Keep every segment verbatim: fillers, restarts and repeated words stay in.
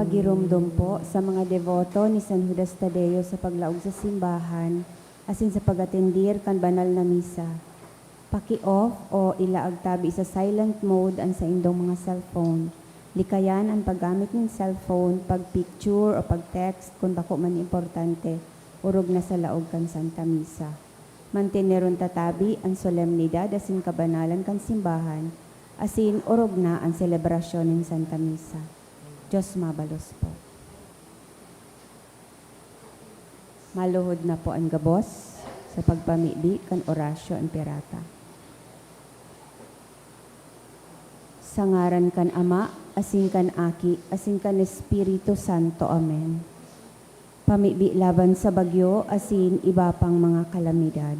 Pagiromdom po sa mga deboto ni San Judas Tadeo sa paglaog sa simbahan asin sa pag-atendir kan banal na misa. Paki-off o ilaag tabi sa silent mode an saindong mga cellphone. Likayan an paggamit nin cellphone, pag-picture o pag-text kun bako man importante, orog na sa laog kan Santa Misa. Manteneron ta tabi an solemnidad asin kabanalan kan simbahan, asin orog na an selebrasyon nin Santa Misa. Diyos mabalos po. Maluhod na po an gabos sa pagpamibi kan Oratio Imperata. Sa ngaran kan Ama, asin kan Aki, asin kan Espiritu Santo. Amen. Pamibi laban sa bagyo asin iba pang mga kalamidad.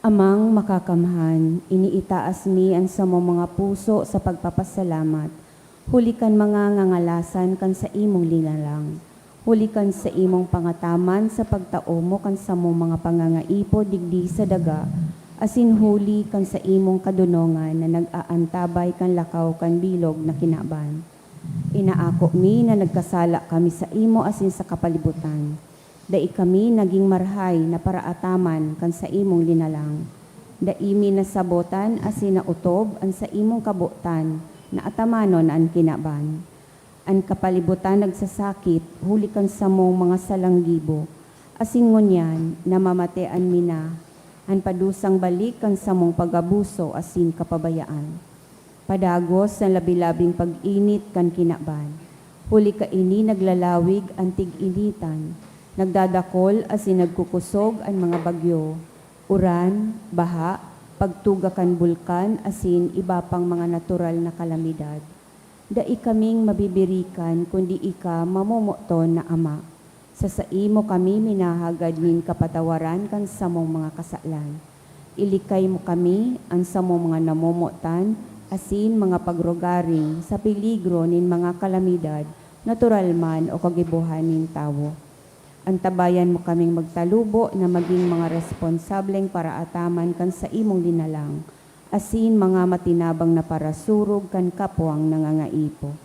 Amang Makakamhan, iniitaas mi an samong mga puso sa pagpapasalamat, huli kan mga ngangalasan kan saimong linalang, huli kan saimong pangataman sa pagtao mo kan samong mga pangangaipo digdi sa daga, asin huli kan saimong kadonongan na nag-aantabay kan lakaw kan bilog na kinaban. Inaako mi na nagkasala kami saimo asin sa kapalibutan. Dai kami nagin marahay na paraataman kan saimong linalang. Dai mi nasabotan asin naotob an saimong kabotan na atamanon an kinaban. An kapalibutan nagsasakit huli kan samong mga salang gibo, asin ngunyan namamatean mi na an padusang balik kan samong pag-abuso asin kapabayaan. Padagos na labi-labing pag-init kan kinaban. Huli kaini naglalawig an tig-initan, nagdadakol asin nagkukusog an mga bagyo, uran, baha, pagtuga kan bulkan asin iba pang mga natural na kalamidad. Dai kaming mabibirikan kundi ika, mamomoton na Ama. Sa saimo kami minahagad nin kapatawaran kan samong mga kasalan. Ilikay mo kami, an samong mga namomotan, asin mga pagrugaring sa peligro nin mga kalamidad, natural man o kagibohan nin tawo. Antabayan mo kaming magtalubo na magin mga responsableng paraataman kan saimong linalang, asin mga matinabang na parasurog kan kapwang nangangaipo.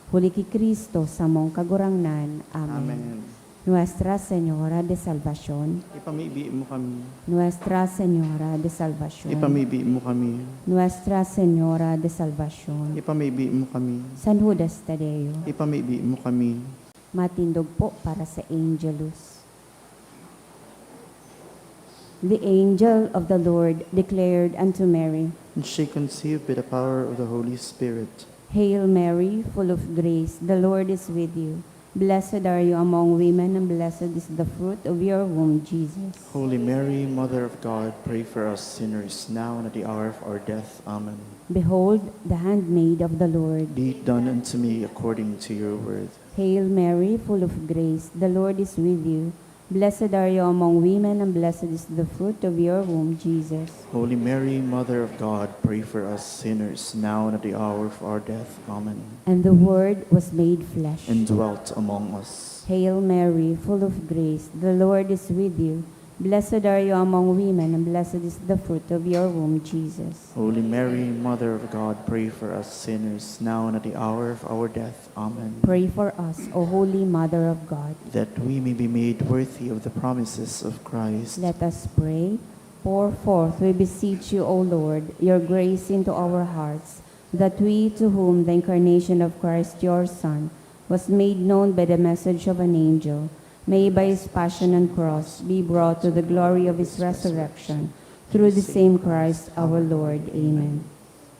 Huli ki Cristo, samong Kagurangnan. Amen. Amen. Nuestra Señora de Salvacion. Ipamibi mo kami. Nuestra Señora de Salvacion. Ipamibi mo kami. Nuestra Señora de Salvacion. Ipamibi mo kami. San Judas Tadeo. Ipamibi mo kami. Matindog po para sa Angelus. The angel of the Lord declared unto Mary, And she conceived by the power of the Holy Spirit. Hail Mary, full of grace, the Lord is with you. Blessed are you among women, and blessed is the fruit of your womb, Jesus. Holy Mary, Mother of God, pray for us sinners, now and at the hour of our death. Amen. Behold, the handmaid of the Lord. Be it done unto me according to your word. Hail Mary, full of grace, the Lord is with you. Blessed are you among women, and blessed is the fruit of your womb, Jesus. Holy Mary, Mother of God, pray for us sinners, now and at the hour of our death. Amen. And the Word was made flesh. And dwelt among us. Hail Mary, full of grace, the Lord is with you. Blessed are you among women, and blessed is the fruit of your womb, Jesus. Holy Mary, Mother of God, pray for us sinners, now and at the hour of our death. Amen. Pray for us, O Holy Mother of God. That we may be made worthy of the promises of Christ. Let us pray. Pour forth, we beseech you, O Lord, your grace into our hearts, that we, to whom the incarnation of Christ your Son was made known by the message of an angel, may by his passion and cross be brought to the glory of his resurrection, through the same Christ our Lord. Amen.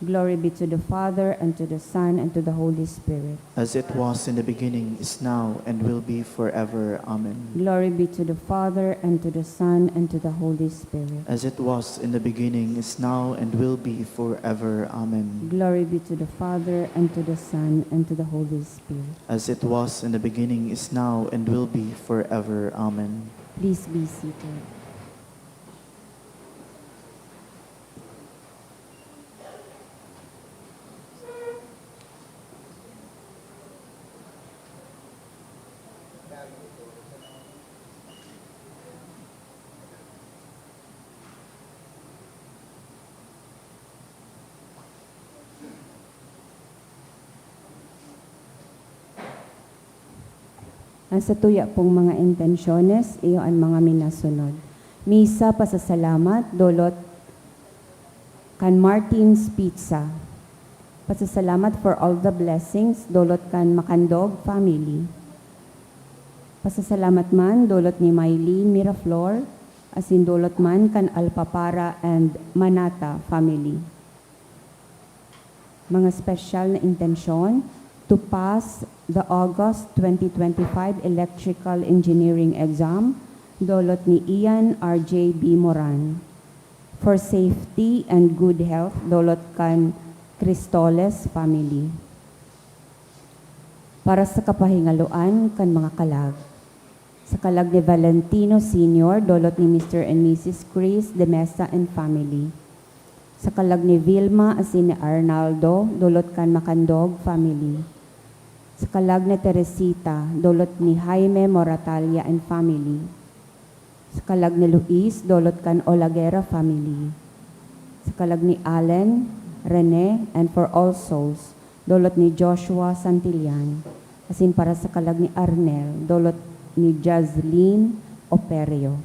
Glory be to the Father, and to the Son, and to the Holy Spirit. As it was in the beginning, is now, and will be forever. Amen. Glory be to the Father, and to the Son, and to the Holy Spirit. As it was in the beginning, is now, and will be forever. Amen. Glory be to the Father, and to the Son, and to the Holy Spirit. As it was in the beginning, is now, and will be forever. Amen. Please be seated. Ang satuya pong mga intensyones, iyo an mga minasunod. Misa, pasasalamat, dolot kan Martin's Pizza. Pasasalamat for all the blessings, dolot kan Makandog family. Pasasalamat man, dolot ni Miley Miraflor, asin dolot man kan Alpapara and Manata family. Mga special na intensyon, to pass the August twenty twenty-five electrical engineering exam, dolot ni Ian R J B Moran. For safety and good health, dolot kan Cristoles family. Para sa kapahingaloan kan mga kalag. Sa kalag ni Valentino Senior, dolot ni Mister and Missus Chris de Mesa and family. Sa kalag ni Vilma asin ni Arnaldo, dolot kan Makandog family. Sa kalag ni Teresita, dolot ni Jaime Moratalia and family. Sa kalag ni Luis, dolot kan Olagera family. Sa kalag ni Allen, Rene, and for all souls, dolot ni Joshua Santillan. Asin para sa kalag ni Arnel, dolot ni Jazlyn Operio.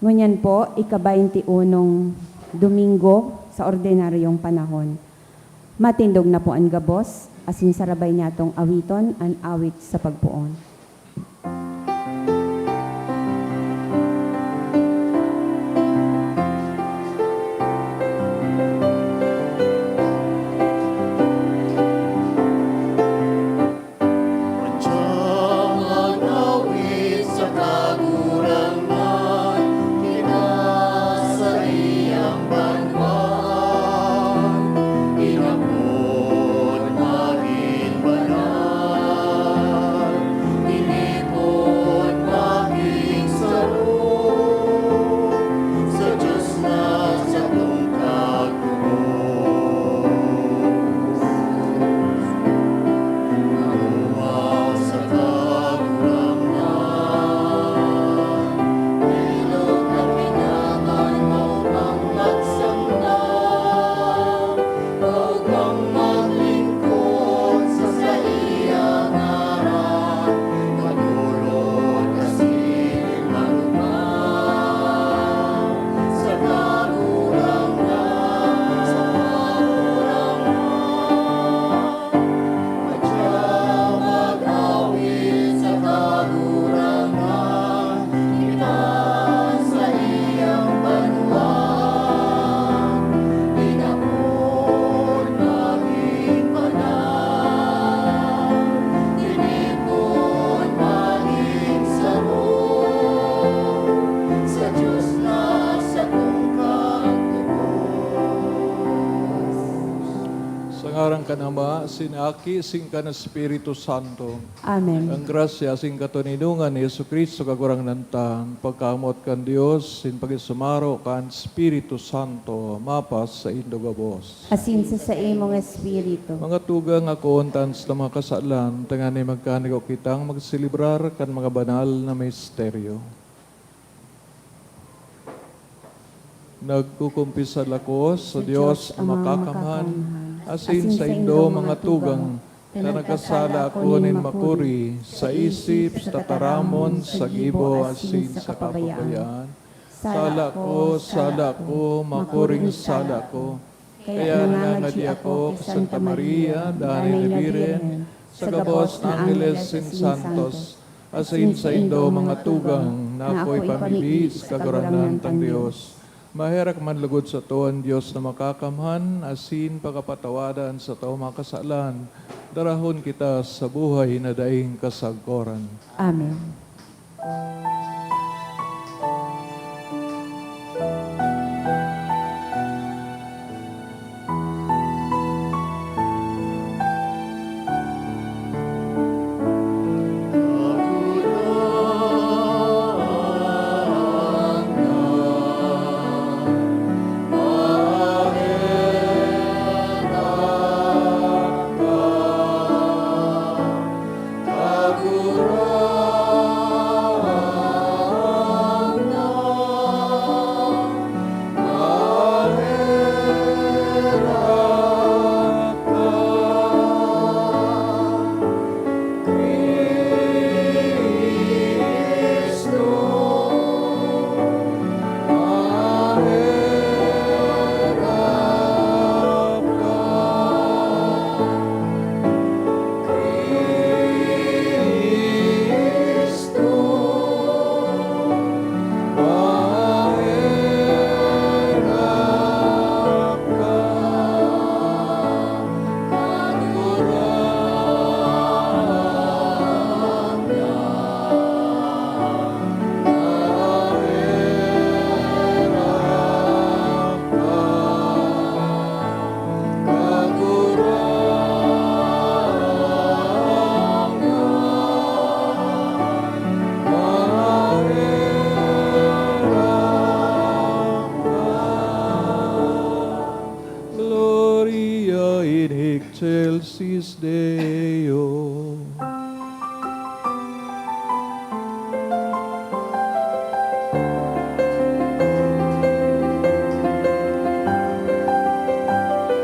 Ngunyan po, ika-baynti unong Domingo sa ordinaryong panahon. Matindog na po an gabos, asin sarabay niyatong awiton an awit sa pagpoon. Sa ngaran kan Ama, sin Aki, sin kan Espiritu Santo. Amen. Ang grasya asin katoninongan ni Jesu-Cristo, Kagurangnan ta, an pagkamoot kan Dios, asin pakisumaro kan Espiritu Santo, mapas saindo gabos. Asin sa saimong espiritu. Mga tugang, akoon ta an satong mga kasalan, tanganing magkanigo kitang magselebrar kan mga banal na misteryo. Nagkukumpisal ako sa Dios na makakamhan, asin saindo, mga tugang, na nagkasala ako nin makuri, sa isip, sa tataramon, sa gibo, asin sa kapabayaan. Sala ko, sala ko, makuring sala ko. Kaya nangangadi ako ki Santa Maria, Danay na Birhen, sa gabos na angheles asin santos, asin saindo, mga tugang, na ako ipamibi sa Kagurangnan tang Dios. Maherak man logod sato an Dios na Makakamhan, asin pakapatawada an satong mga kasalan, darahon kita sa buhay na daing kasagkoran. Amen. Excelsis Deo.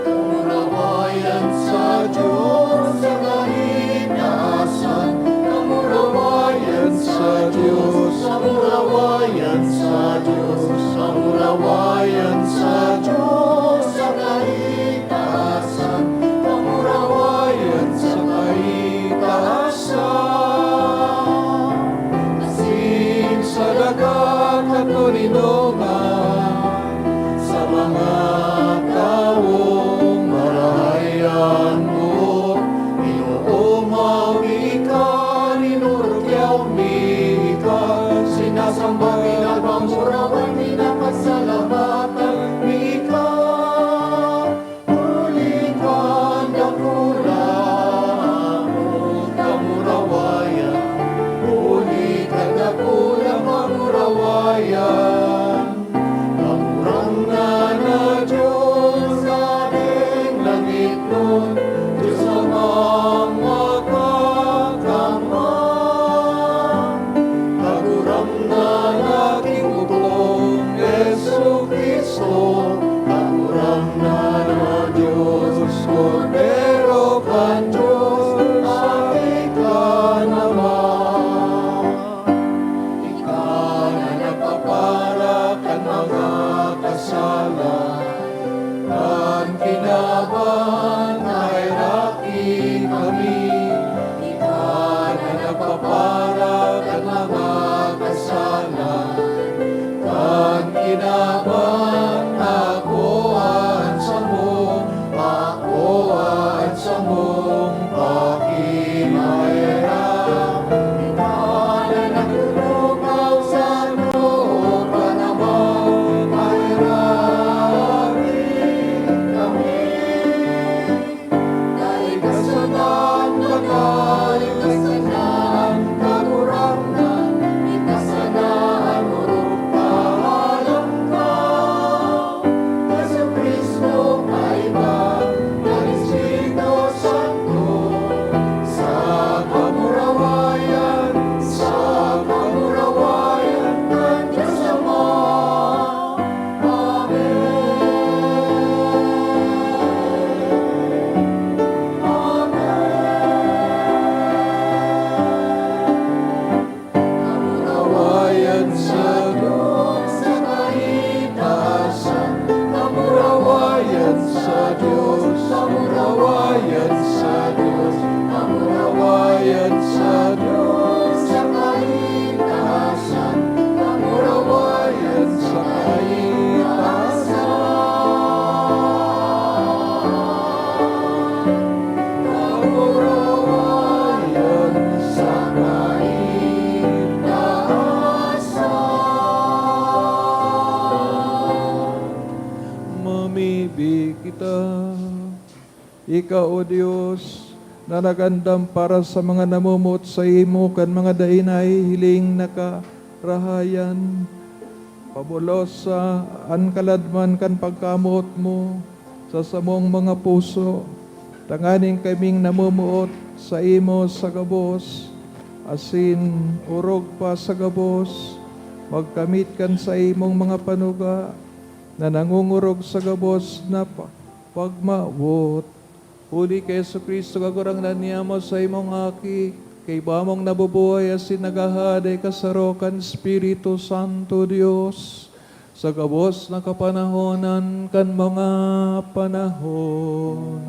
Kamurawayan sa Diyos sa kaitaasan. Kamurawayan sa Diyos. Kamurawayan sa Diyos. Kamurawayan sa Diyos sa kaitaasan. Kamurawayan sa kaitaasan. Asin sa daga katoninongan, sa mga tawong marahay an buot, inoomaw mi ika, inurugyaw mi ika, sinasamba mi na pangurawan mi na pasalamatan mi ika. Huli kan dakula, kamurawayan. Huli kan dakula, kamurawayan. Kagurangnan na Diyos, Hading langitnon, Diyos Amang makakamang. Kagurangnan na Ginugtong Jesu-Cristo, Kagurangnan na Dios, Kordero kan Dios, Aki kan Ama. Ika na nagpapara kan mga kasalan, kan kinaban, naheraki kami. Ika na nagpapara kan mga kasalan, kan kinaban, ako an samo, ako an samong pakimaherak. Ika na nagtutukaw sa noo kan Ama, maheraki kami. Kaigasan na an daga, kaigasan na an Kagurangnan, kaigasan na an orog, kahalan ka. Jesu-Cristo, kaiba kan Espiritu Santo, sa kamurawayan, sa kamurawayan kan Dios Ama. Amen. Amen. Kamurawayan sa Dios sa kaitaasan. Kamurawayan sa Dios, kamurawayan sa Dios, kamurawayan sa Dios sa kaitaasan. Kamurawayan sa kaitaasan. Kamurawayan sa kaitaasan. Mamibi kita. Ika, O Dios, na nag-andam para sa mga namumuot saimo kan mga dai nahihiling na karahayan, pabulosa an kaladman kan pagkamoot mo sa samong mga puso, tanganing kaming namumuot saimo sa gabos, asin orog pa sa gabos, magkamit kan saimong mga panuga na nangongorog sa gabos na pa-, pagmawot. Huli ki Jesu-Cristo, Kagurangnan niamo, saimong Aki, kaiba mong nabubuhay asin naghahade kasaro kan Espiritu Santo, Dios, sa gabos na kapanahonan kan mga panahon.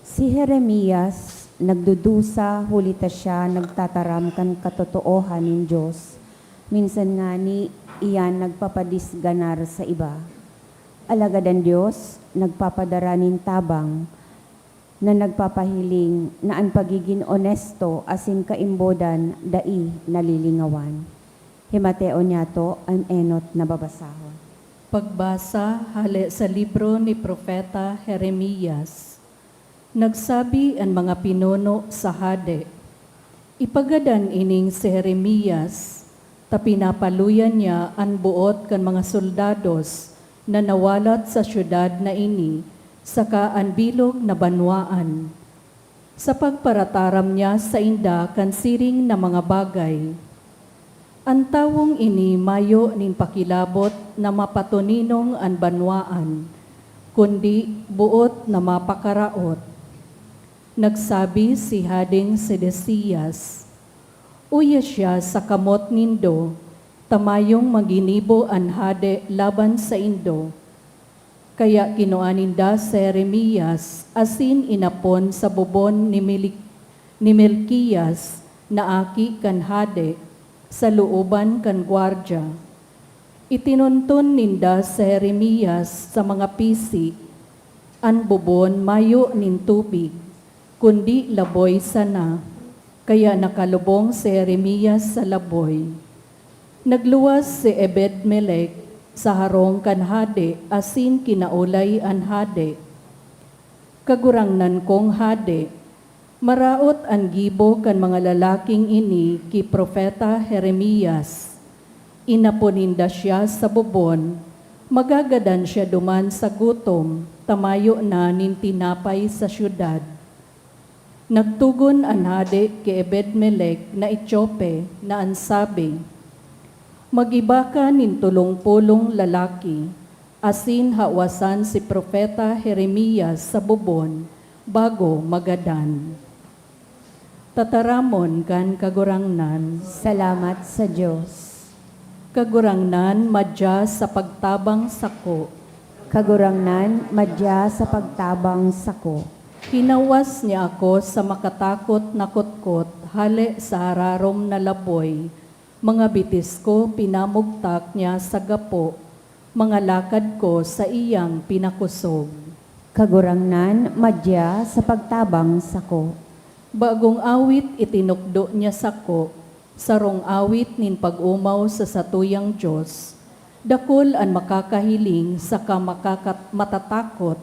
Si Jeremias nagdudusa huli ta siya nagtataram kan katotoohan nin Dios. Minsan ngani, iyan nagpapadisganar sa iba. Alagad an Dios nagpapadara nin tabang na nagpapahiling na an pagigin onesto asin kaimbodan dai nalilingawan. Himateon niyato an enot na babasahon. Pagbasa hale sa libro ni Propeta Jeremias. Nagsabi an mga pinuno sa hade, Ipagadan ining si Jeremias, ta pinapaluyan niya an boot kan mga soldados na nawalat sa syudad na ini saka an bilog na banwaan, sa pagparataram niya sainda kan siring na mga bagay. An tawong ini mayo nin pakilabot na mapatoninong an banwaan, kundi boot na mapakaraot. Nagsabi si Hadeng Sedecias, "Uya siya sa kamot nindo, ta mayong maginibo an hade laban saindo." Kaya kinua ninda si Jeremias asin inapon sa bobon ni Mili-, ni Melquias na aki kan hade, sa looban kan gwardya. Itinunton ninda si Jeremias sa mga pisi. An bobon mayo nin tubig, kundi laboy sana, kaya nakalubong si Jeremias sa laboy. Nagluwas si Ebed-melec sa harong kan hade asin kinaolay an hade. "Kagurangnan kong hade, maraot an gibo kan mga lalaking ini ki Propeta Jeremias. Inapon ninda siya sa bobon, magagadan siya duman sa gutom, ta mayo na nin tinapay sa syudad." Nagtugon an hade ki Ebed-melec na Etiope na an sabi, "Mag-iba ka nin tolong pulong lalaki, asin hawasan si Propeta Jeremias sa bobon bago magadan." Tataramon kan Kagurangnan. Salamat sa Dios. "Kagurangnan, madya sa pagtabang sako." Kagurangnan, madya sa pagtabang sako. Hinawas niya ako sa makatakot na kotkot hale sa hararom na laboy. Mga bitis ko pinamugtak niya sa gapo, mga lakad ko saiyang pinakosog. Kagurangnan, madya sa pagtabang sako. Bagong awit itinukdo niya sako, sarong awit nin pag-omaw sa satuyang Dios. Dakul an makakahiling saka makakat-, matatakot,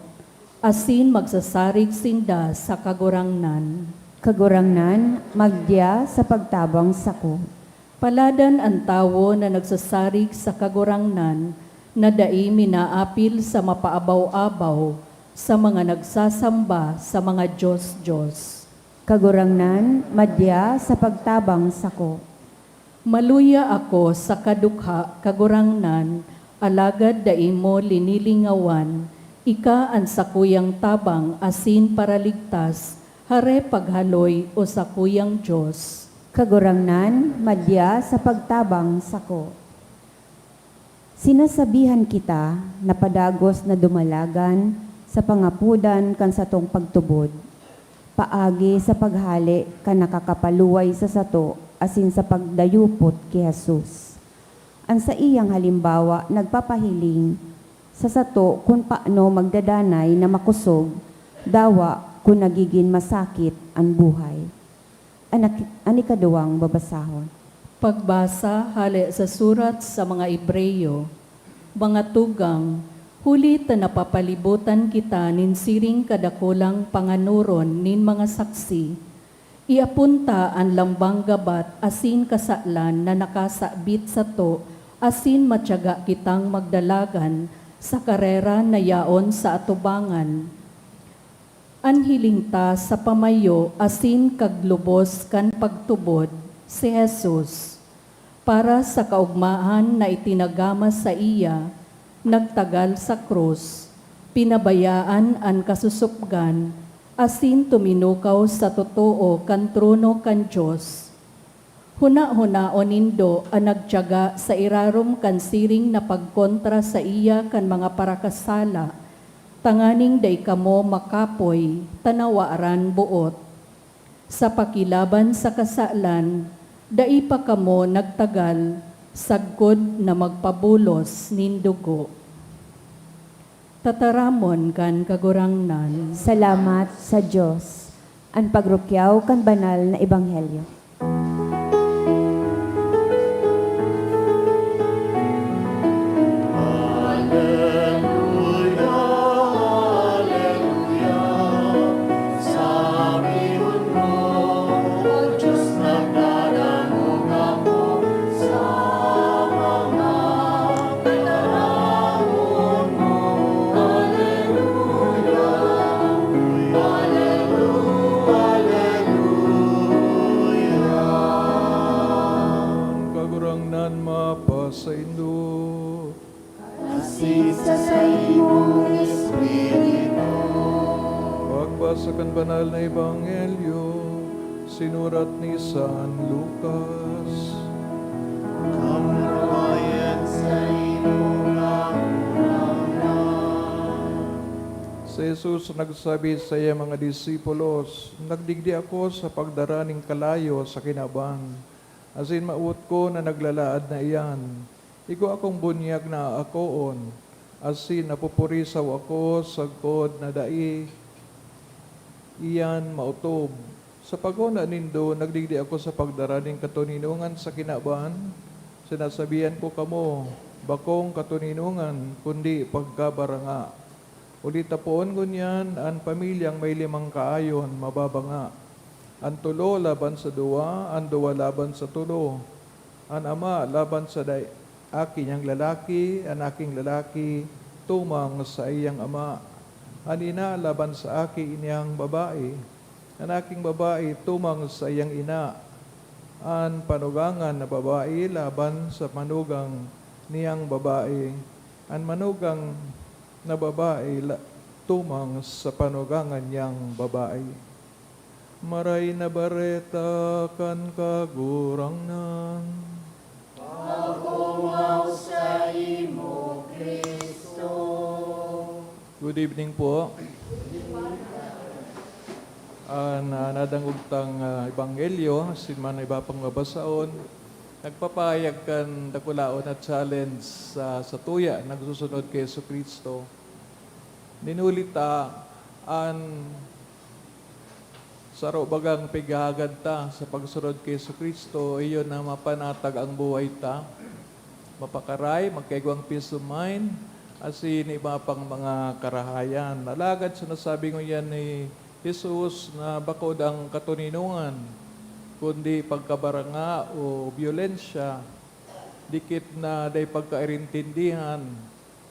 asin magsasarig sinda sa Kagurangnan. Kagurangnan, magdiya sa pagtabang sako. Paladan an tawo na nagsasarig sa Kagurangnan, na dai minaapil sa mapaabaw-abaw, sa mga nagsasamba sa mga dios-dios. Kagurangnan, madya sa pagtabang sako. Maluya ako sa kadukha, Kagurangnan, alagad dai mo linilingawan. Ika an sakuyang tabang asin paraligtas, hare paghaloy, o sakuyang Dios. Kagurangnan, madya sa pagtabang sako. Sinasabihan kita na padagos na dumalagan sa pangapodan kan satong pagtubod, paagi sa paghale kan Nakakapaluway sa sato asin sa pagdayupot ki Jesus. An saiyang halimbawa nagpapahiling sa sato kun paano magdadanay na makosog, dawa kun nagigin masakit an buhay. An aki-, an ikaduwang babasahon. Pagbasa hale sa surat sa mga Hebreo. Mga tugang, huli ta napapalibutan kita nin siring kadakulang panganoron nin mga saksi, iapon ta an lambang gabat asin kasalan na nakasabit sato asin matyaga kitang magdalagan sa karera na yaon sa atubangan. An hiling ta sa pamayo asin kaglubos kan pagtubod, si Jesus. Para sa kaogmahan na itinagama saiya, nagtagal sa krus, pinabayaan an kasusupgan, asin tuminukaw sa totoo kan trono kan Dios. Huna-hunaon nindo an nagtiyaga sa irarom kan siring na pagkontra saiya kan mga parakasala, tanganing dai kamo makapoy ta nawaran boot. Sa pakilaban sa kasalan, dai pa kamo nagtagal sagkod na magpabulos nin dugo. Tataramon kan Kagurangnan. Salamat sa Dios. An pagrukyaw kan banal na ebanghelyo. Aleluya, aleluya, sabihon mo, O Dios na Sa kan banal na ebanghelyo, sinurat ni San Lucas. Kamurawayan sa imo nga Kagurangnan. Si Jesus nagsabi sa iyang mga disipulos, "Nagdigdi ako sa pagdara nin kalayo sa kinaban, asin mawot ko na naglalaad na iyan. Igwa akong bunyag na aakoon, asin napupurisaw ako sagkod na dai iyan maotob. Sa paghona nindo, nagdigdi ako sa pagdara nin katoninongan sa kinaban. Sinasabihan ko kamo, bakong katoninongan, kundi pagkabaranga. Huli ta poon ngunyan, an pamilyang may limang kaayon mababanga, an tolo laban sa duwa, an duwa laban sa tolo, an ama laban sa dai-, aki niyang lalaki, an aking lalaki tumang sa saiyang ama, an ina laban sa aki niyang babae, an aking babae tumang sa saiyang ina, an panugangan na babae laban sa manugang niyang babae, an manugang na babae la-, tumang sa panugangan niyang babae." Maray na Bareta kan Kagurangnan. Pagungaw saimo, Cristo. Good evening po. An, ah, nadangog tang, ah, ebanghelyo, asin man iba pang babasaon, nagpapahayag kan dakulaon na challenge sa satuya na nagsusunod ki Jesu-Cristo. Nin huli ta, an saro bagang pighahagad ta sa pagsunod ki Jesu-Cristo, iyo na mapanatag an buhay ta, mapakaray, magkaigwang peace of mind, asin iba pang mga karahayan. Alagad sinasabi ngunyan ni Jesus na bako an katoninongan, kundi pagkabaranga o byolensya, dikit na dai pagkaintindihan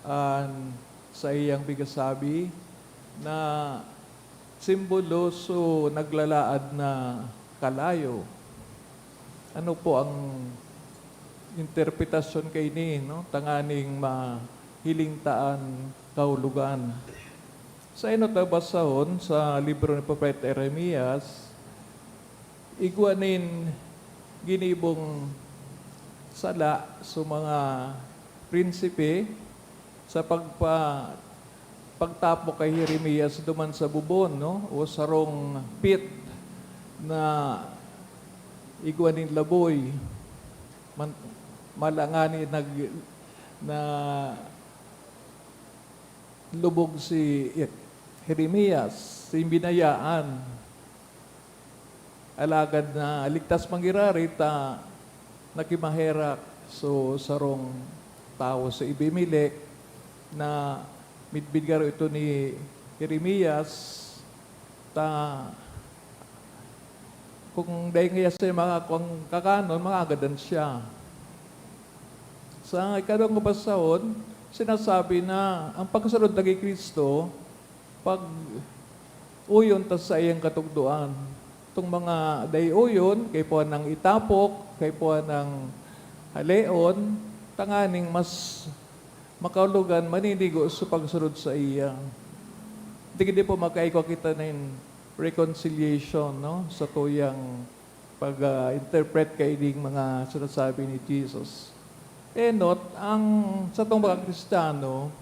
an saiyang pigsasabi na simbolo sa naglalaad na kalayo. Ano po ang interpretasyon kaini, no? Tanganing mahiling ta an kahulogan. Sa inot na basahon sa libro ni Propeta Jeremias, igwa nin ginibong sala sa mga prinsipe sa pagpa-, pagtapok kay Jeremias duman sa bubon, no? O sarong pit na igwa nin laboy. Man-, malangani nag-, na lubog si Jeremias, si binayaan. Alagad naligtas man giraray ta nakimaherak so sarong tawo, si Abimelec, na midbid garo ito ni Jeremias, ta kung dai niya siya makakuang kakanon, mangagadan siya. Sa ikadwang kabasahon, sinasabi na ang pagsunod na ki Cristo, pag-uyon ta sa iyang katukdoan. Itong mga dai-uyon, kaipuhan nang itapok, kaipuhan nang haleon, tanganing mas makaulugan, maninigo sa pagsunod sa iya. Digdi po makaigwa kita nin reconciliation, no? Sa tuyang pag-interpret kaining mga sinasabi ni Jesus. Enot, ang satong mga Kristiyano,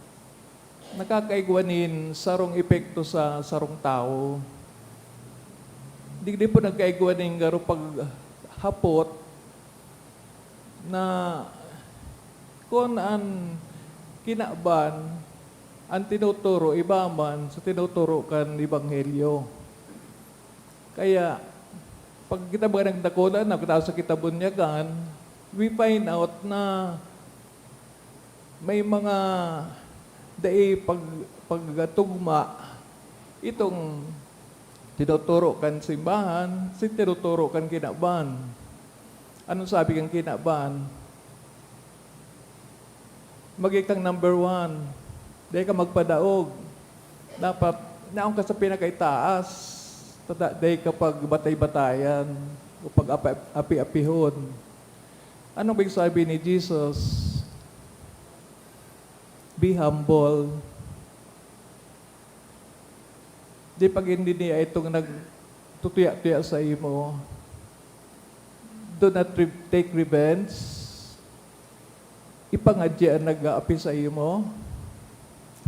nakakaigwa nin sarong epekto sa sarong tawo. Digdi po nagkaigwa nin garo paghapot na kun an kinaban, an tinuturo, iba man sa tinuturo kan Ebanghelyo. Kaya, pag kita mga nagdakula na, kita sa kitabunyagan, we find out na may mga dai pag-, pagkatugma itong tinuturo kan simbahan, si tinuturo kan kinaban. Anong sabi kan kinaban? Magin kang number one. Dai ka magpadaog. Dapat, naon ka sa pinakaitaas. Tada-, dai ka pagbatay-batayan o pag-api-apihon. Anong ibig sabi ni Jesus? Be humble. Di pag-ininiya itong nagtutuya-tuya sa imo. Do not re-, take revenge. Ipangadya an nag-aapi sa imo,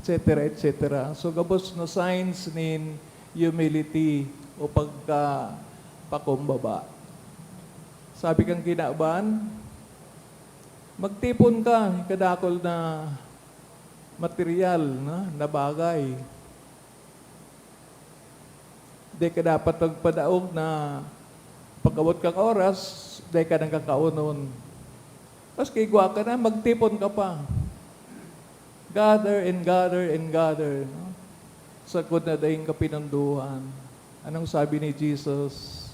et cetera, et cetera. So, gabos na signs nin humility o pagkapakumbaba. Sabi kan kinaban, "Magtipon ka kadakol na material, no, na bagay." Di ka dapat magpadaog na pag-abot kang oras, di ka nagkakaonon. Maski igwa ka na, magtipon ka pa. Gather and gather and gather, no? Sagkod na daing kapinundohan. Anong sabi ni Jesus?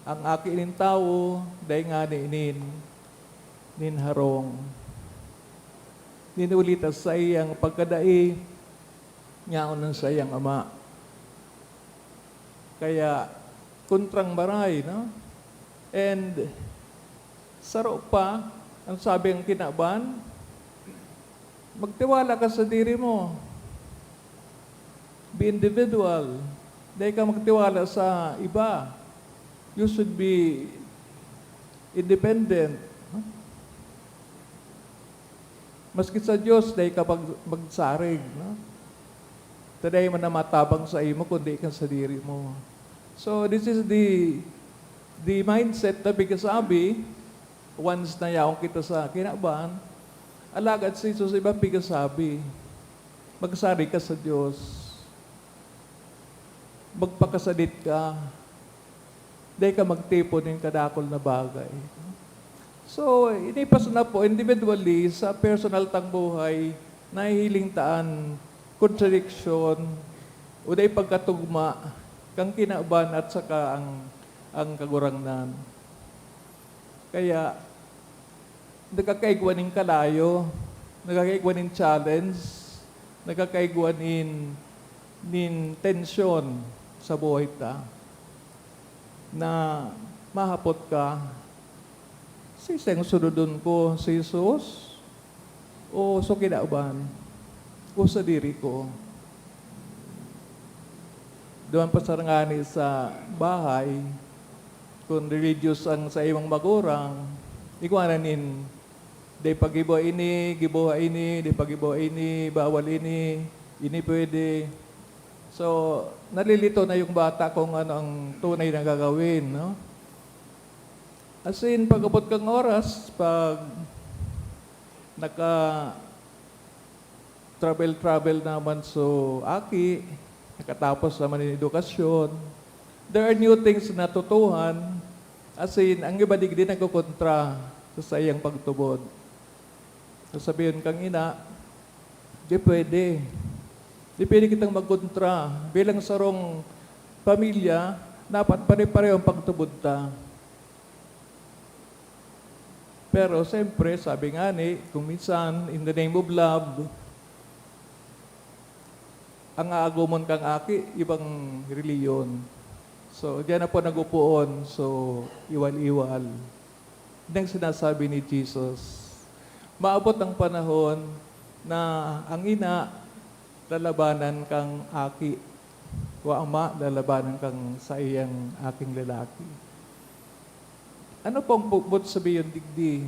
Ang Aki nin Tawo, dai ngani nin, nin harong. Nin huli ta saiyang pagkadai, yaon an saiyang Ama. Kaya, kontrang maray, no? And, saro pa, ang sabi ang kinaban, "Magtiwala ka sa diri mo. Be individual. Dai ka magtiwala sa iba. You should be independent." No? Maski sa Dios, dai ka pag-, magsarig, no? Ta dai man na matabang sa imo, kundi kan sadiri mo. So, this is the, the mindset na pigkasabi, once na yaon kita sa kinaban, alagad si Jesus iba pigkasabi, "Magsarig ka sa Dios." Magpakasadit ka. Dai ka magtipon nin kadakul na bagay. So, ini pa sana po, individually, sa personal tang buhay, nahihiling ta an kontradiksyon o dai pagkatugma kan kinaban at saka ang, ang Kagurangnan. Kaya, nakakaigwa nin kalayo, nakakaigwa nin challenge, nakakaigwa nin, nin tensyon sa buhay ta, na mahapot ka, "Siisay ang sunodon ko, si Jesus o so kinaban o sadiri ko?" Duman pa sana ngani sa bahay, kun religious ang saimong magurang, igwa na nin, "Dai pagibo ini, giboha ini, dai pagibo ini, bawal ini, ini pwede." So, nalilito na yung bata kung ano ang tunay na gagawin, no? As in, pag-abot kang oras, pag naka-travel-travel naman so aki, nakatapos naman nin edukasyon, there are new things na natutuhan, as in, ang iba digdi nagkokontra sa saiyang pagtubod. Sasabihin kang ina, "Di pwede. Di pwede kitang magkontra. Bilang sarong pamilya, dapat pare-pareho ang pagtubod ta." Pero siyempre, sabi nga ni, kung minsan, in the name of love, ang aagomon kang aki, ibang reliyon. So, diyan na po nag-upoon. So, iwal-iwal. Yan ang sinasabi ni Jesus. Maabot ang panahon na ang ina lalabanan kang aki, o ama lalabanan kang saiyang aking lalaki. Ano pong bu-, but sabihin digdi?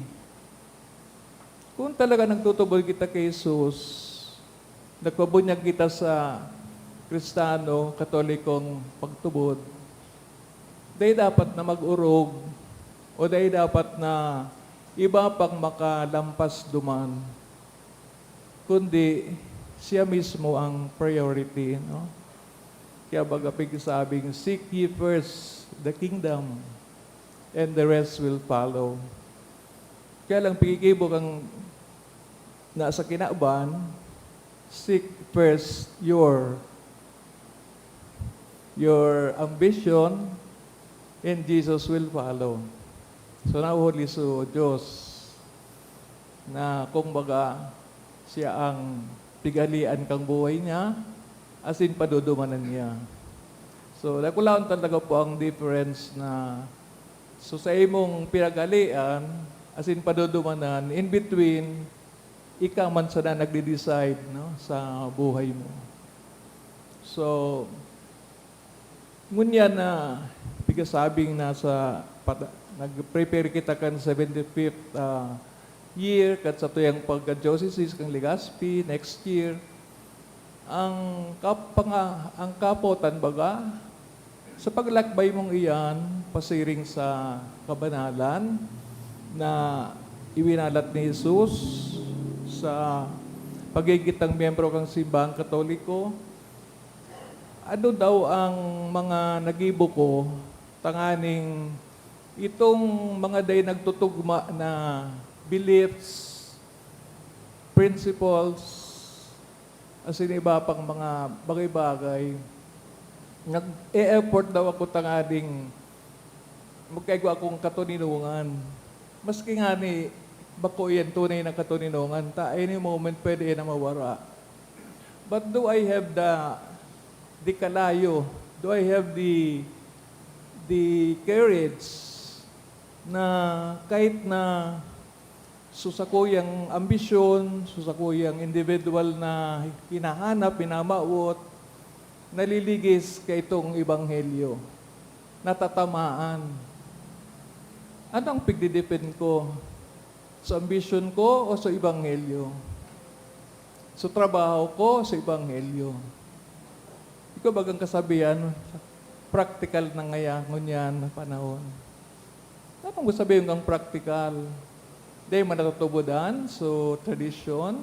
Kung talaga nagtutubod kita kay Jesus, nagpabunyag kita sa Kristiyano, Katolikong pagtubod, dai dapat na mag-orog o dai dapat na iba pang makalampas duman, kundi siya mismo ang priority, no? Kaya baga pigsabing, "Seek ye first the kingdom, and the rest will follow." Kaya lang, pigigibo kang nasa kinaban, seek first your, your ambition, and Jesus will follow. So, nahuhuli so Diyos na, kumbaga, siya ang pigalian kang buhay niya, asin padudumanan niya. So, dakulaon talaga po ang difference na, so, sa imong pinagalian, asin padudumanan, in between, ika man sana nagde-decide, no, sa buhay mo. So, ngunyan na pigasabing nasa pata-, nag-prepare kita kan seventy-fifth, ah, year kat satuyang pagka-diocese kan Legazpi next year. Ang kap-, panga-, ang kapotan baga, sa paglakbay mong iyan, pasiring sa kabanalan na iwinalat ni Jesus sa pagigitang miyembro kan Simbahang Katoliko, ano daw ang mga nagibo ko tanganing itong mga dai nagtutugma na beliefs, principles, asin iba pang mga bagay-bagay. Nag-e-effort daw ako tanganing magkaigwa akong katoninongan. Maski ngani bako iyan tunay na katoninongan, ta any moment pwede iyan na mawara. But do I have the, the kalayo? Do I have the, the courage na kahit na sa sakuyang ambisyon, sa sakuyang individual na hinahanap, hinamawot, naliligis kaitong ebanghelyo, natatamaan? Ano ang pigdidefend ko? Sa ambisyon ko o sa ebanghelyo? Sa trabaho ko o sa ebanghelyo? Ikaw bagang kasabihan, praktikal na ngaya, ngunyan na panahon. Tapos mo sabihin kang praktikal, dai man natutubodan, so tradisyon,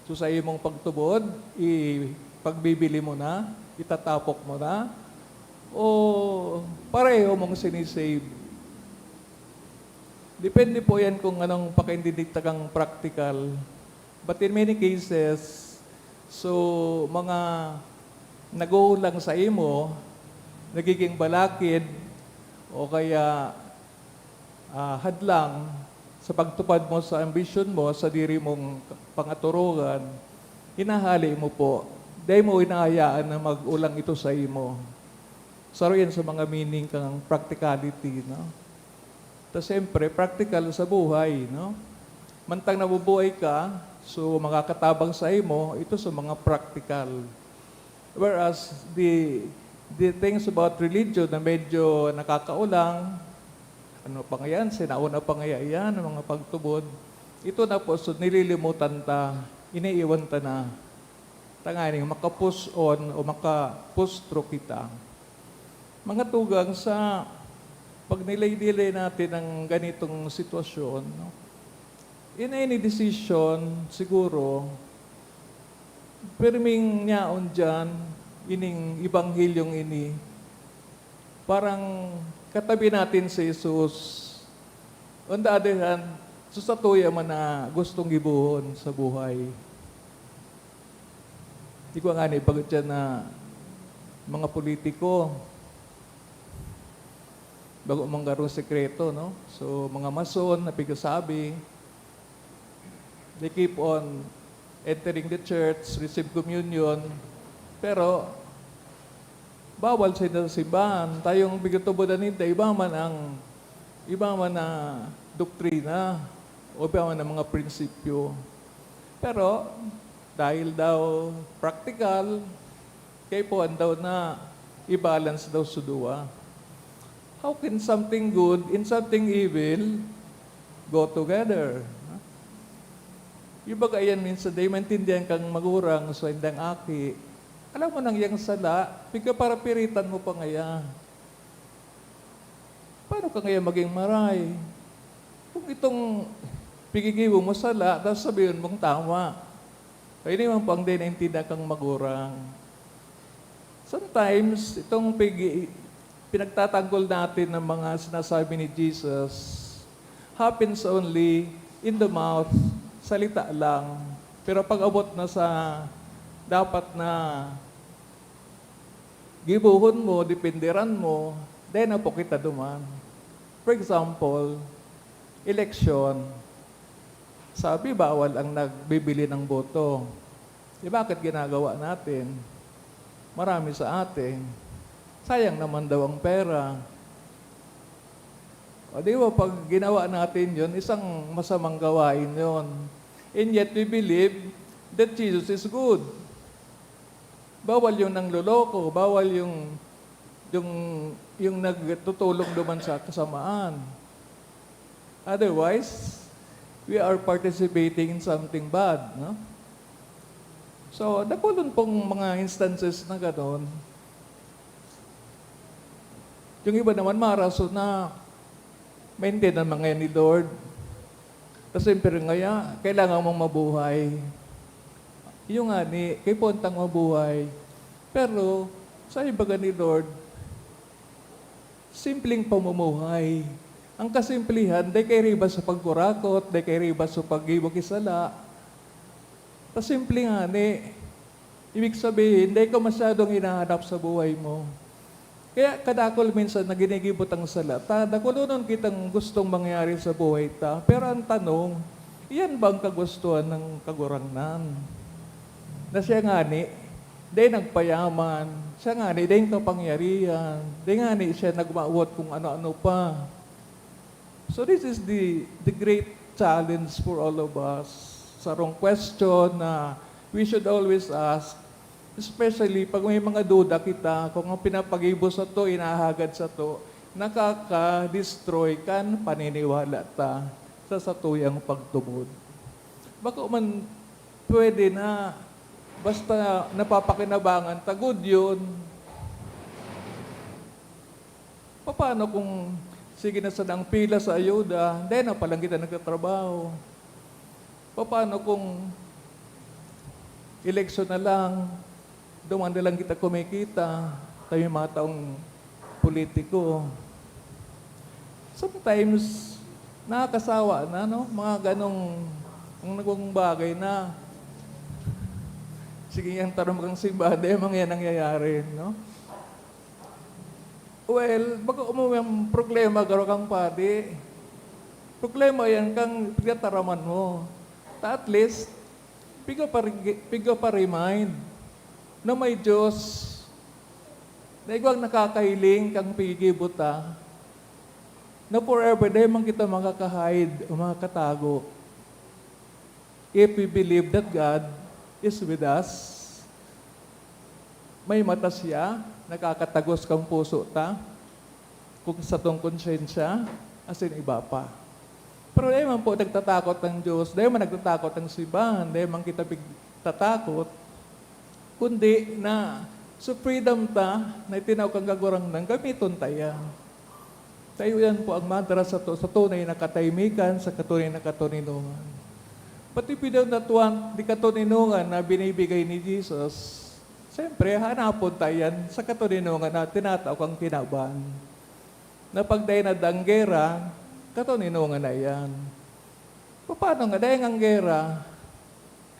so sa imong pagtubod, ipagbibili mo na, itatapok mo na, o pareho mong sinisave? Depende po yan kung anong pakaintindi ta kang praktikal. But in many cases, so, mga naghuhulang sa imo, nagiging balakid o kaya, ah, hadlang sa pagtupad mo sa ambisyon mo, sa diri mong pangaturongan, hinahali mo po. Dai mo hinahayaan na mag-ulang ito sa imo. Saro yan sa mga meaning kang practicality, no? Ta siyempre, practical sa buhay, no? Mantang nabubuhay ka, so makakatabang sa imo, ito sa mga practical. Whereas, the, the things about religion na medyo nakakaulang, ano pa ngayon, sinauna pa ngayon yan, ang mga pagtubod, ito na po, so nililimutan ta, iniiwan ta na. Tanganing maka-push on o maka-push through kita. Mga tugang, sa pagnilay-nilay natin ang ganitong sitwasyon, no? In any decision, siguro, pirming yaon diyan, ining ebanghelyong ini, parang katabi natin si Jesus. On the other hand, sa satuya man na gustong gibohon sa buhay. Di ko nga ni bagot yan na mga politiko, bago manggarong sekreto, no? So, mga mason na pigasabi, they keep on entering the church, receive communion, pero bawal sa sa simbahan. Tayong pigatubodan ninda, iba man ang, iba man na doktrina, o iba man ang mga prinsipyo. Pero, dahil daw practical, kaipuhan daw na i-balance daw sa duwa. How can something good and something evil go together? Yung baga yan, minsan, di maintindihan kang magurang, so, indang aki. Alam mo nang yang sala, pigkaparapiritan mo pa ngaya. Paano ka ngaya maging maray? Kung itong pigigibo mo sala, tapos sabihin mong tama. Kaya di man pang di naintindihan kang magurang. Sometimes, itong pig-, pinagtatanggol natin ng mga sinasabi ni Jesus happens only in the mouth, salita lang. Pero pag abot na sa dapat na gibohon mo, dependeran mo, dai na po kita duman. For example, eleksyon. Sabi, bawal ang nagbibili ng boto. Eh, bakit ginagawa natin? Marami sa atin. Sayang naman daw ang pera. O di ba, pag ginawa natin yon, isang masamang gawain yon. And yet, we believe that Jesus is good. Bawal yung nangloloko, bawal yung, yung, yung nagtutulong duman sa kasamaan. Otherwise, we are participating in something bad, no? So, dakulon pong mga instances na ganon. Yung iba naman, maraso na, maintindihan man ngayon ni Lord. Kasi siyempre ngaya, kailangan mong mabuhay. Yung nga ni, kaipuhan tang mabuhay. Pero, sa ibaga ni Lord, simpleng pamumuhay. Ang kasimplihan, dai kairiba sa pagkurakot, dai kairiba sa paggibo ki sala. Ta simple nga ni, ibig sabihin, dai ka masyadong hinahanap sa buhay mo. Kaya kadakul minsan na ginigibo tang sala ta, dakulonon kitang gustong mangyari sa buhay ta. Pero ang tanong, iyan ba ang kagustuhan ng Kagurangnan? Na siya ngani, dai nagpayaman, siya ngani, dai kapangyarihan, dai ngani siya nagmawot kung ano-ano pa. So this is the, the great challenge for all of us. Sarong question na we should always ask, especially pag may mga duda kita, kung ang pinapagibo sato, inahagad sato, nakaka-destroy kan paniniwala ta sa satuyang pagtubod. Bako man pwede na, basta napapakinabangan ta, good yun. Paano kung sige na sanang pila sa ayuda, dai na palan kita nagtatrabaho? Paano kung eleksyon na lang, duman na lang kita kumikita, tayo yung mga taong politiko? Sometimes, nakakasawa na, no? Mga ganong, ang nagong bagay na, sige, ang tanong kang simbahan, dai man yan nangyayari, no? Well, bako mo yung problema, garo kang padi. Problema yan kang pagtataraman mo. Ta at least, piga pa, piga pa remind na may Diyos na igwang nakakahiling kang pigigibo ta, na forever, dai man kita makaka-hide o makakatago. If we believe that God is with us, may mata siya, nakakatagos kang puso ta, kung satong konsyensya, asin iba pa. Pero dai man po nagtatakot ang Diyos, dai man nagtatakot ang sibahan, dai man kita pigtatakot, kundi na sa freedom ta na itinaw kang Kagurangnan, gamiton ta iyan. Tayo yan po ang madara sato sa tunay na katahimikan, sa tunay na katoninongan. But if we do not want the katoninongan na binibigay ni Jesus, siyempre, hanapon ta yan sa katoninongan na tinatao kang kinaban. Na pag dai na danggera, katoninongan na yan. Paano nga dai nganggera?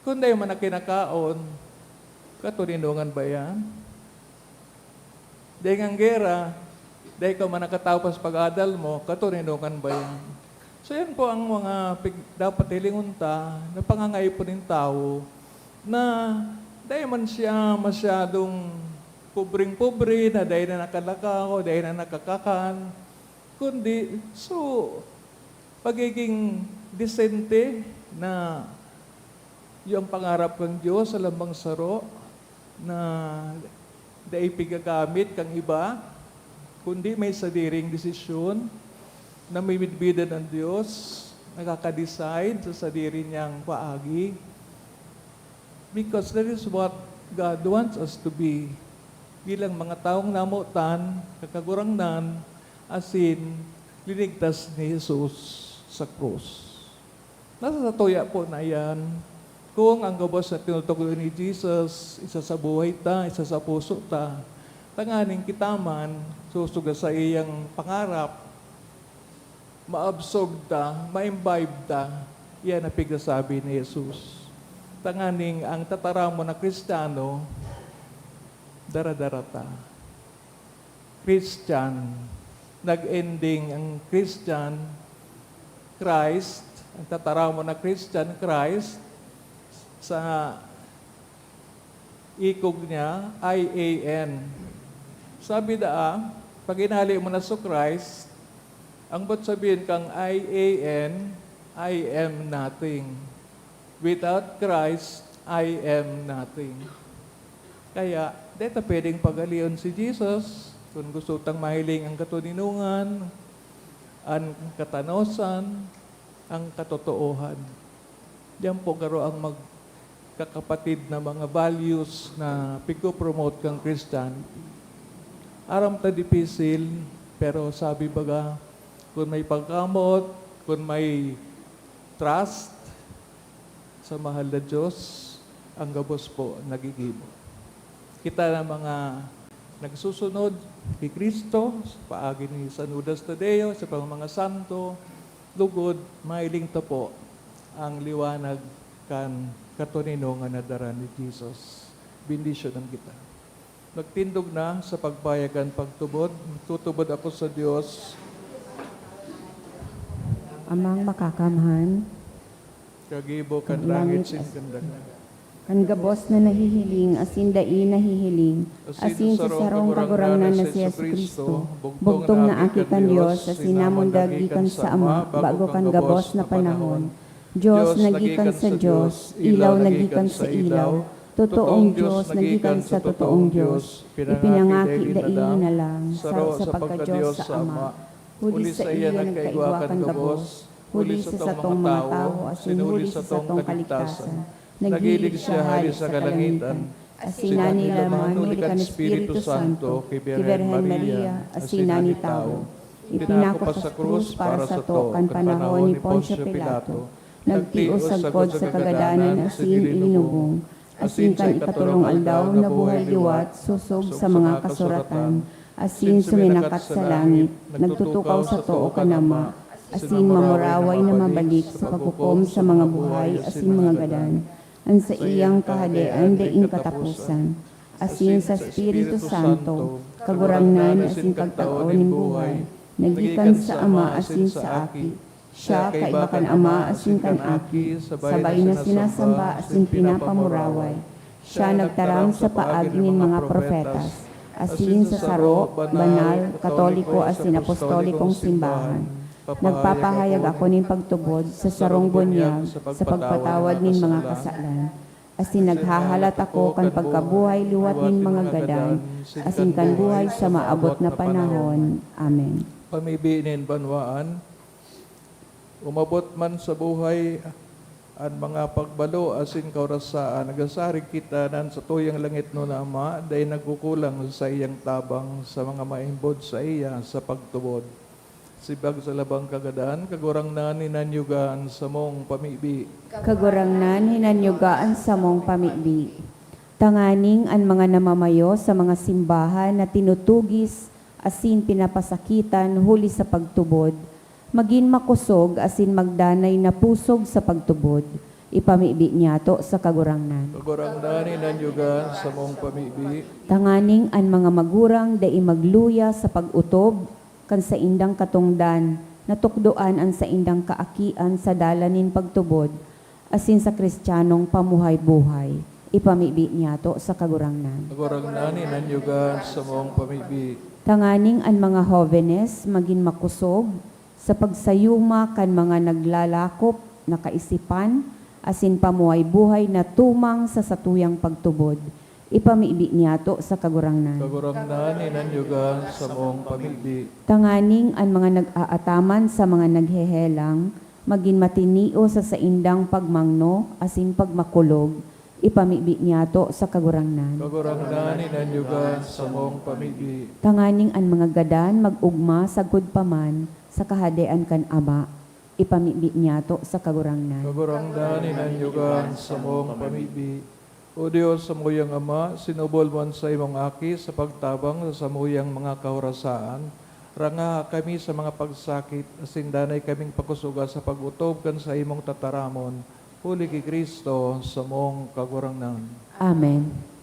Kung dai man na kinakaon, katoninongan ba yan? Dai nganggera, dai ka man nakatapos pag-adal mo, katoninongan ba yan? So, yan po ang mga pig-, dapat hilingon ta na pangangaipo nin tawo na dai man siya masyadong pobreng-pobre, na dai na nakalakaw, dai na nakakakan, kundi, so, pagiging disente na yung pangarap kan Diyos sa lambang saro na dai pigagamit kan iba, kundi may sadiring desisyon na may midbidan ang Diyos, nakaka-decide sa sadiri niyang paagi. Because that is what God wants us to be. Bilang mga taong namotan, kakagurangnan, asin linigtas ni Jesus sa krus. Nasa satuya po na iyan, kung ang gabos na tinutugon ni Jesus, isa sa buhay ta, isa sa puso ta, tanganing kita man, susuga sa iyang pangarap, ma-absorb ta, ma-imbibe ta, iyan ang pigsasabi ni Jesus. Tanganing ang tataramon na Kristiyano, dara-dara ta. Christian, nag-ending ang Christian, Christ, ang tataramon na Christian, Christ, sa ikog niya, I A N. Sabi daa, pag inali mo na so Christ, ang ba't sabihin kang I A N, I am nothing. Without Christ, I am nothing. Kaya, deta pwedeng pagalion si Jesus kun gusto tang mahiling ang katoninongan, an katanosan, ang katotoohan. Diyan po garo ang magkakapatid na mga values na pigpo-promote kang Christianity. Aram ta dipisil, pero sabi baga, kun may pagkamoot, kun may trust sa mahal na Diyos, ang gabos po nagigibo. Kita na mga nagsusunod ki Cristo sa paagi ni San Judas Tadeo, sa pang mga santo, lugod, mahiling ta po ang liwanag kan katoninongan na dara ni Jesus. Bendisyonan kita. Nagtindog na sa pagpayag kan pagtubod. Tutubod ako sa Dios. Amang Makakamhan, kagibo kan langit sin kan daga. Kan gabos na nahihiling asin dai nahihiling, asin sa sarong Kagurangnan na si Jesu-Cristo, bugtong na Aki kan Dios, asin namundag gikan sa Ama, bago kan gabos na panahon. Dios na gikan sa Dios, ilaw na gikan sa ilaw, totoong Dios na gikan sa totoong Dios, ipinangaki dai hinalang, saro sa pagka-Dios sa Ama. Huli saiya nagkaigwa kan gabos, huli sa satong mga tawo, asin huli sa satong kaligtasan. Naghilig siya hale sa kalangitan, asin nanilaman huli kan Espiritu Santo ki Birhen Maria, asin nagtawo. Ipinako pa sa krus para sato kan panahon ni Poncio Pilato. Nagtios sagkod sa kagadanan asin ilinubong. Asin kan ikatolong aldaw nabuhay liwat sosog sa mga kasuratan, asin suminakat sa langit, nagtutukaw sa too kan Ama, asin mamuraway na mabalik sa paghukom sa mga buhay asin mga gadan. An saiyang kahadean daing kataposan, asin sa Espiritu Santo, Kagurangnan asin Pagtao nin buhay, na gikan sa Ama asin sa Aki. Siya kaiba kan Ama asin kan Aki, sabay na sinasamba asin pinapamuraway. Siya nagtaram sa paagi nin mga propetas, asin sa saro, banal, katoliko asin apostolikong simbahan. Nagpapahayag ako nin pagtubod sa sarong bunyag sa pagpatawad nin mga kasalan. Asin naghahalat ako kan pagkabuhay liwat nin mga gadan, asin kan buhay sa maabot na panahon. Amen. Pamibi nin banwaan. Umabot man sa buhay an mga pagbalo asin kaorasaan, nagasarig kita na an satuyang langitnon na Ama dai nagkukulang sa saiyang tabang sa mga maimbod saiya sa pagtubod. Simbag sa labang kagadan, Kagurangnan, hinanyuga an samong pamibi. Kagurangnan, hinanyuga an samong pamibi. Tanganing an mga namamayo sa mga simbahan na tinutugis asin pinapasakitan huli sa pagtubod, magin makosog asin magdanay na pusog sa pagtubod, ipamibi niyato sa Kagurangnan. Kagurangnan, hinanyuga an samong pamibi. Tanganing an mga magurang dai magluya sa pag-otob kan saindang katongdan, na tukdoan an saindang kaakian sa dalan nin pagtubod, asin sa Kristiyanong pamuhay-buhay, ipamibi niyato sa Kagurangnan. Kagurangnan, hinanyuga an samong pamibi. Tanganing an mga hobenes magin makosog sa pagsayuma kan mga naglalakop na kaisipan asin pamuhay-buhay na tumang sa satuyang pagtubod, ipamibi niyato sa Kagurangnan. Kagurangnan, hinanyuga an samong pamibi. Tanganing an mga nag-aataman sa mga naghehelang magin matinio sa saindang pagmangno asin pagmakulog, ipamibi niyato sa Kagurangnan. Kagurangnan, hinanyuga an samong pamibi. Tanganing an mga gadan mag-ogma sagkod pa man sa Kahadean kan Ama, ipamibi niyato sa Kagurangnan. Kagurangnan, hinanyuga an samong pamibi. O Dios, samuyang Ama, sinubol mo an saimong Aki sa pagtabang sa samuyang mga kahorasaan. Rangaha kami sa mga pagsakit, asin danay kaming pakosoga sa pag-otob kan saimong tataramon, huli ki Cristo, samong Kagurangnan. Amen.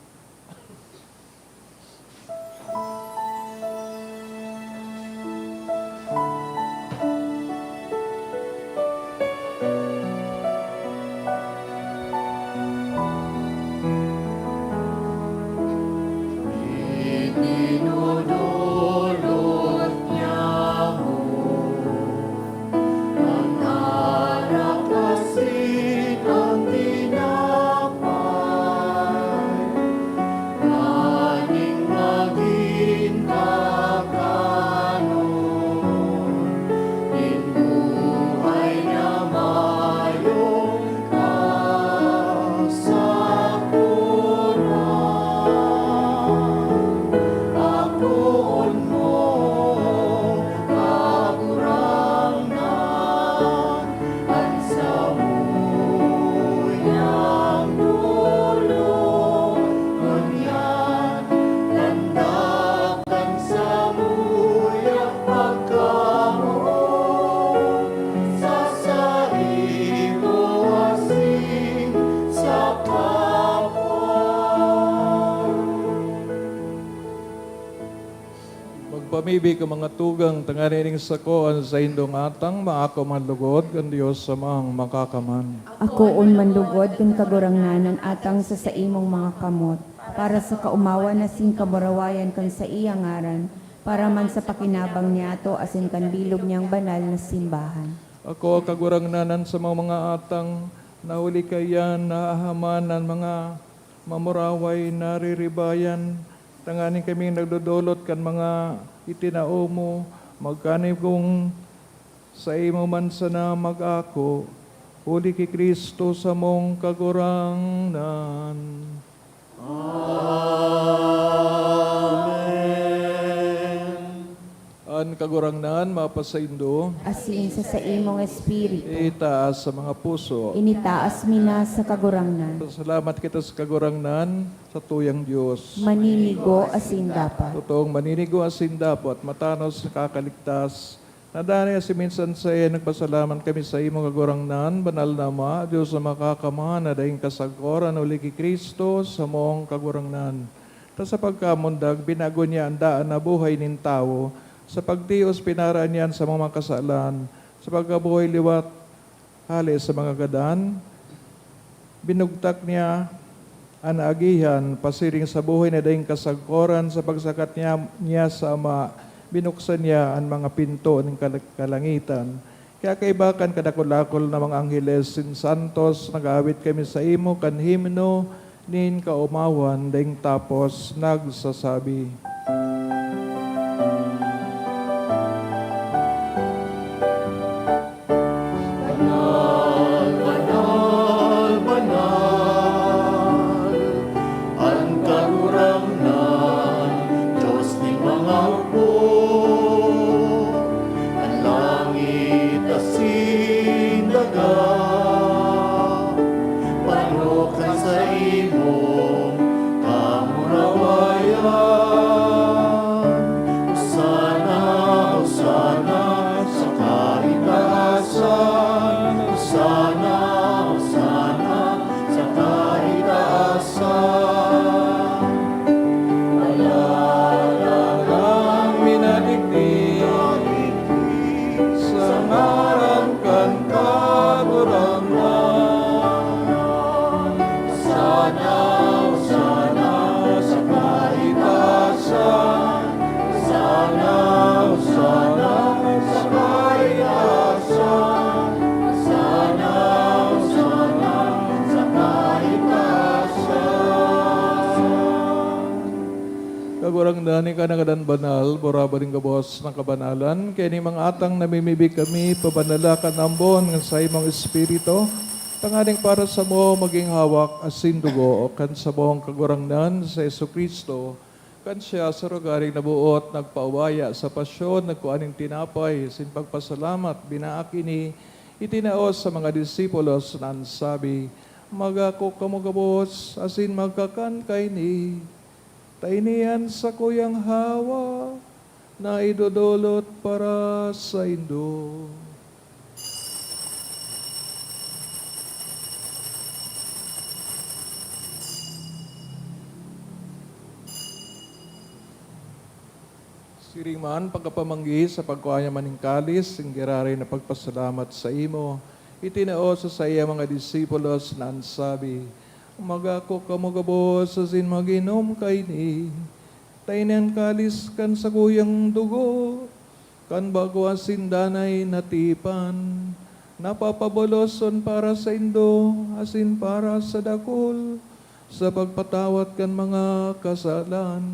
Ibi ko mga tugang, tanganing sako an saindong atang maako man lugod kan Dios Amang Makakaman. Akoon man lugod kan Kagurangnan an atang sa saimong mga kamot, para sa kaomawan asin kamurawayan kan saiyang ngaran, para man sa pakinabang niyato asin kan bilog niyang banal na simbahan. Ako, Kagurangnan, an samong mga atang, na huli kaiyan nahahaman an mga mamuraway nariribayan, tanganing kaming nagdodolot kan mga itinao mo, magkanibong saimo man sana mag-ako, huli ki Cristo samong Kagurangnan. Amen. An Kagurangnan mapasaindo. Asin sa saimong espiritu. Itaas sa mga puso. Initaas mi na sa Kagurangnan. Pasalamat kita sa Kagurangnan, sa tuyang Dios. Maninigo asin dapat. Totoong maninigo asin dapat, matanos, nakakaligtas. Nadani asin minsan sa iyo nagpasalamat kami sa imo, Kagurangnan, banal na Ama, Dios na makakamhan, na daing kasagkoran huli ki Cristo, samong Kagurangnan. Ta sa pagkamundag, binago niya an daan na buhay nin tawo. Sa pagtios, pinaraan niya an samong mga kasalan. Sa pagkabuhay liwat, hale sa mga gadan, binugtak niya an agihan pasiring sa buhay na daing kasagkoran. Sa pagsakat niya, niya sa Ama, binuksan niya an mga pinto nin kal-, kalangitan. Kaya kaiba kan kadakul-dakul na mga angheles sin santos, nag-aawit kami sa imo kan himno nin kaomawan, daing tapos nagsasabi, "Banal, banal, banal, an Kagurangnan, Dios nin mga hukbo. An langit asin daga, pano kan saimong kamurawayan. Hosana, Hosana sa kaitaasan. Hosana, Hosana sa kaitaasan. Wala lang ang minadigdi sa ngaran kan Kagurangnan. Hosana, Hosana sa kaitaasan. Hosana, Hosana sa kaitaasan. Hosana, Hosana sa kaitaasan." Kagurangnan, ika na ngadan banal, burabaring gabos na kabanalan. Kaya nin mga atang namimibi kami, pabanala kan ambon ng saimong Espiritu, tanganing para samo maging hawak asin dugo kan samong Kagurangnan, si Jesu-Cristo. Kan siya sa rogaring naboot, nagpaubaya sa pasyon, nagkua nin tinapay, asin pagpasalamat, binaak ini, itinao sa mga disipulos na an sabi, "Mag-ako kamo gabos, asin magkakan kaini. Ta ini an sakuyang hawak na idodolot para saindo." Siring man, pagkapamanggi, sa pagkua niya man nin kalis, nin giraray na pagpasalamat sa imo, itinao sa saiyang mga disipulos na an sabi, "Mag-ako kamo gabos asin mag-inom kaini. Ta ini an kalis kan sakuyang dugo kan bago asin danay na tipan, na papaboloson para saindo asin para sa dakul sa pagpatawad kan mga kasalan.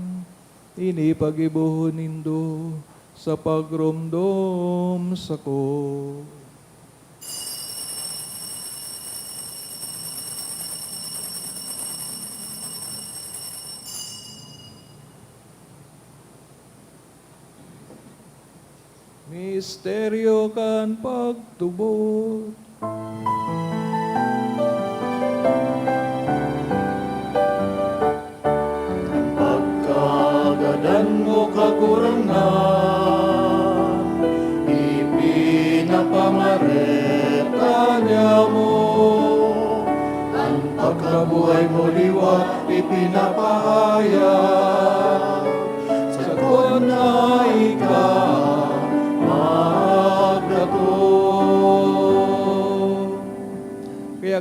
Ini paggibohon nindo sa pagromdom sako." Misteryo kan pagtubod. Pagkagadan mo, Kagurangnan, ipinapamareta niamo. An pagkabuhay mo liwat ipinapahayag. Sagkod na ika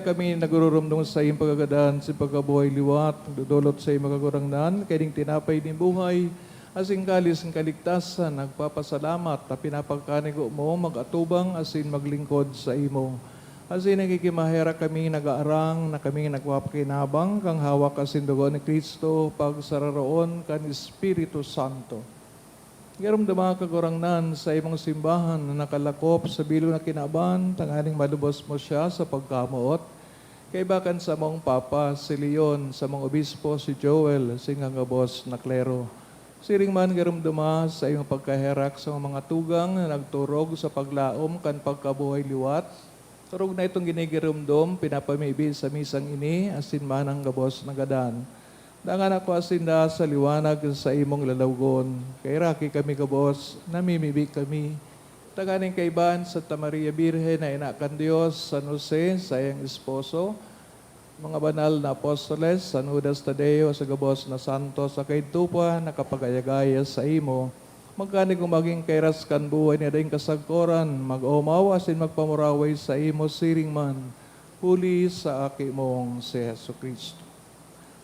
Kami nagururumdom sa iyong pagkagadan, sa pagkabuhay liwat, nagdodolot sa iyong, Kagurangnan, kaining tinapay nin buhay, asin kalis nin kaligtasan, nagpapasalamat na pinapagkanigo mo mag-atubang asin maglingkod sa imo. Asin nakikimaherak kami, nag-aarang na kami nagpapakinabang kan hawak asin dugo ni Cristo, pagsararoon kan Espiritu Santo. Giromdoma, Kagurangnan, sa imong simbahan na nakalakop sa bilog na kinaban, tanganing malubos mo siya sa pagkamoot. Kaiba kan samong Papa, si Leon, samong Obispo, si Joel, asin kan gabos na klero. Siring man, giromdoma sa imong pagkaherak sa mga tugang na nagturog sa paglaom kan pagkabuhay liwat, Torog na itong ginigiromdom, pinapamibi sa misang ini, asin manang gabos na gadan. Dangan ako asin da sa liwanag sa imong lalawogon. Kaheraki kami gabos, namimibi kami. Tanganing kaiba ni Santa Maria Birhen na ina kan Dios, San Jose, saiyang esposo, mga banal na apostoles, San Judas Tadeo, sa gabos na santo, sa kaidto pa nakapag-ayagaya sa imo, magkanigo magin kairas kan buhay na daing kasagkoran, mag-omaw asin magpamuraway sa imo siring man, huli sa Aki mong si Jesu-Cristo.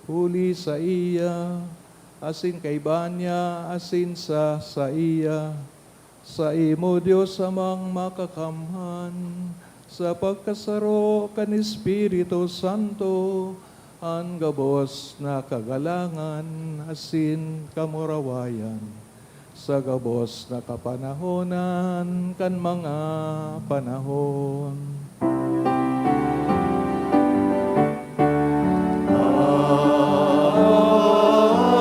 Huli saiya, asin kaiba niya, asin sa saiya, sa imo, Dios Amang Makakamhan, sa pagkasaro kan Espiritu Santo, an gabos na kagalangan asin kamurawayan, sa gabos na kapanahonan kan mga panahon.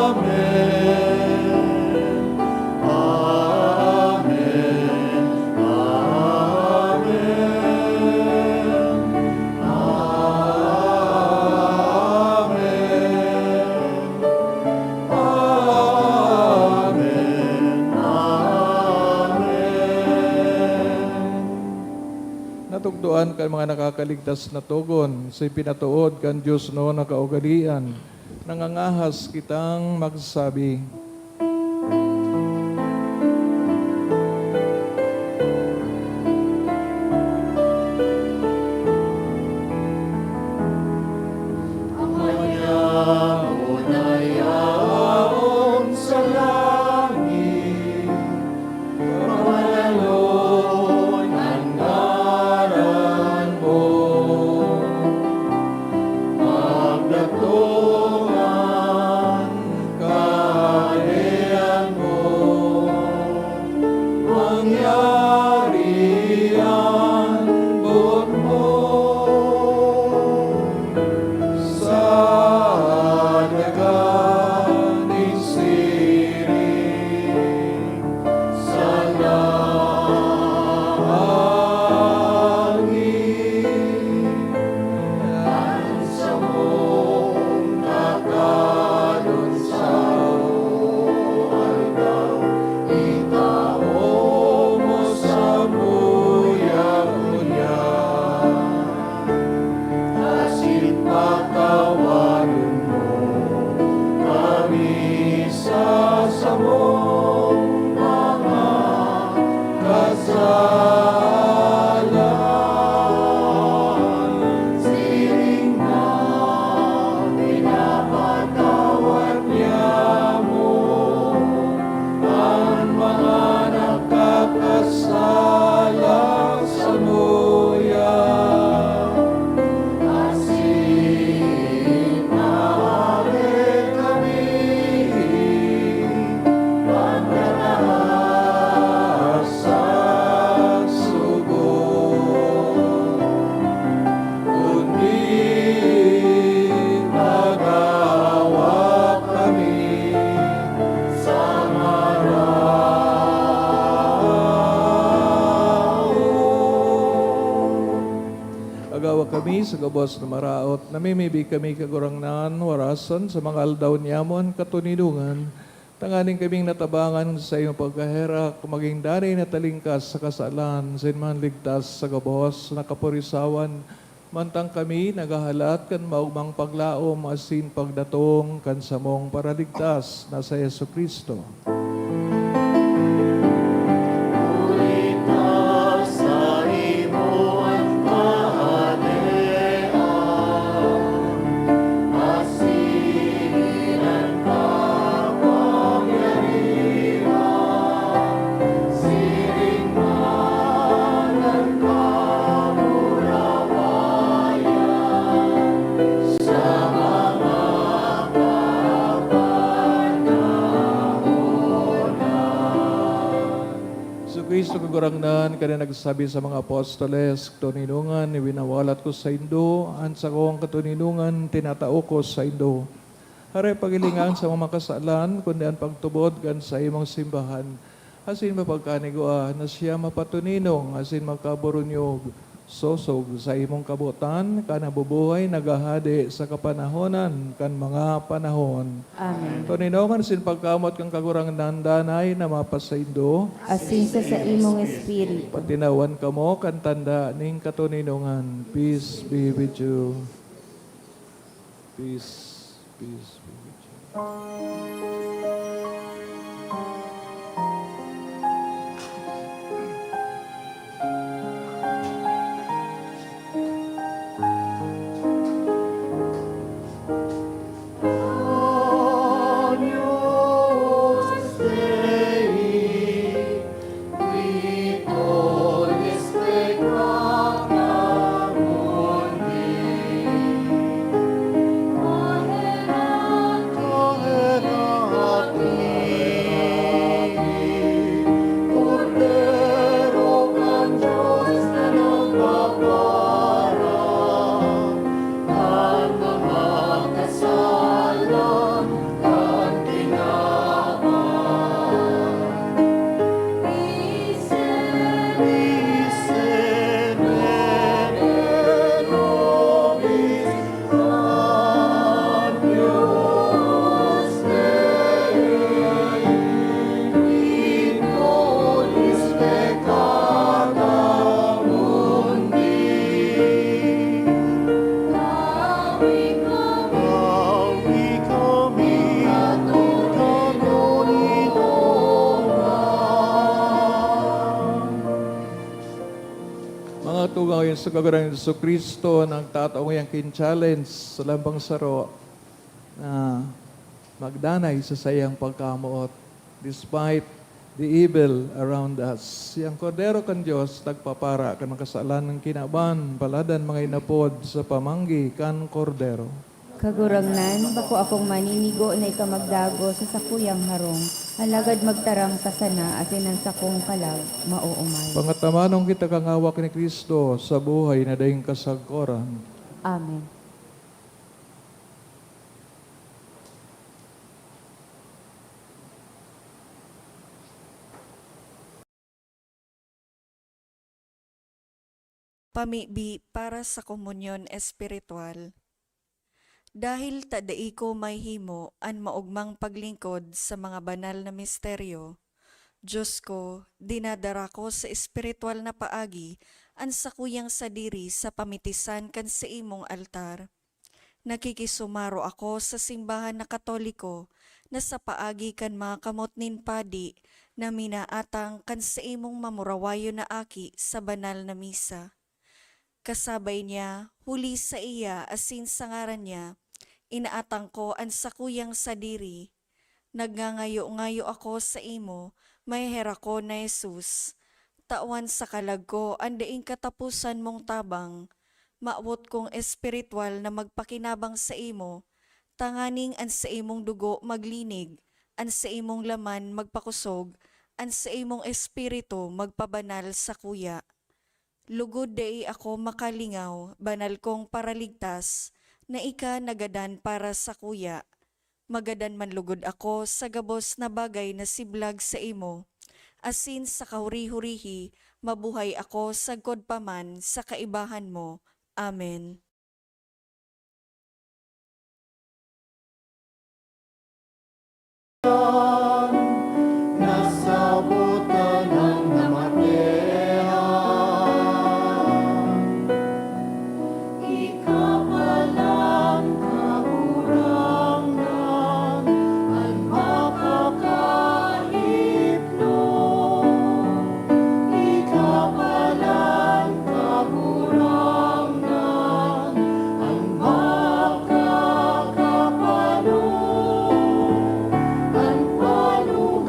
Amen. Amen. Amen. Amen. Amen. Amen. Natugdoan kan mga nakakaligtas na togon, sa pinatood kan Dios no na kaugalian, nangangahas kitang magsabi. Ang Ama niya na yaon sa langit, pamalalon an ngaran mo. Magdatong an Kahadean mo, mangyari an boot mo sa daga nin siring sa langit. An samong kakanon sa aldaw, itao mo samuya ngunyan. Asin patawaron mo kami sa samong mga kasalan, siring na pinapatawad niamo an mga nakakasala samuya. Asin maawit kami pagkataas sa sugo, kundi mag-aawak kami sa maraot. Mag-aawak kami sa gabos na maraot. Namimibi kami, Kagurangnan, warasan sa mga aldaw niamo an katoninongan, tanganing kaming natabangan sa imong pagkaherak, magin danay na talingkas sa kasalan, asin manligtas sa gabos na kapurisawan, mantang kami naghahalat kan maogmang paglaom asin pagdatong kan samong Paraligtas na si Jesu-Cristo. Huli ta saimo an kahadean, Cristo Kagurangnan, kaya nagsabi sa mga apostoles, "Katoninongan, winawalat ko saindo, an sakong katoninongan tinatao ko saindo." Hare, paghilinga an samong mga kasalan, kundi an pagtubod kan saimong simbahan, asin mapagkanigwa na siya mapatoninong asin makaburunyog, sosog sa imong kabotan, kan nabubuhay, naghahade sa kapanahonan kan mga panahon. Amen. Toninongan asin pagkamoot kan Kagurangnan danay na mapasaindo. Asin sa saimong espiritu. Patinawan kamo kan tanda nin katoninongan. Peace be with you. Peace, peace be with you. Mga tugang, sa Kagurangnan Jesu-Cristo, nagtatao ngayang kin-challenge sa lambang saro na magdanay sa saiyang pagkamoot despite the evil around us. Si ang Kordero kan Dios nagpapara kan mga kasalan ng kinaban, paladan mga inapod sa pamanggi kan Kordero. Kagurangnan, bako akong maninigo na ika magdagos sa sakuyang harong, alagad magtaram ka sana asin an sakong kalag maoomay. Pangatamanong kita kan hawak ni Cristo sa buhay na daing kasagkoran. Amen. Pamibi para sa komunyon espiritual. Dahil ta dai ko mahihimo an maogmang paglingkod sa mga banal na misteryo, Dios ko, dinadara ko sa espiritual na paagi an sakuyang sadiri sa pamitisan kan saimong altar. Nakikisumaro ako sa simbahan na Katoliko na sa paagi kan mga kamot nin padi na minaatang kan saimong mamurawayon na aki sa banal na misa. Kasabay niya, huli saiya asin sa ngaran niya, inaatang ko an sakuyang sadiri. Nagngangayo-ngayo ako saimo, maheherakon na Jesus, tawan sa kalag ko an daing kataposan mong tabang. Mawot kong espiritual na magpakinabang saimo, tanganing an saimong dugo maglinig, an saimong laman magpakosog, an saimong espiritu magpabanal sakuya. Lugod dai ako makalingaw, banal kong Paraligtas, na ika nagadan para sakuya. Magadan man lugod ako sa gabos na bagay na siblag saimo, asin sa kahuri-hurihi mabuhay ako sagkod pa man sa kaibahan mo. Amen. Nasabotan ang namatean. Ika palan, Kagurangnan, an makakahipno. Ika palan, Kagurangnan, an makakapano. An pano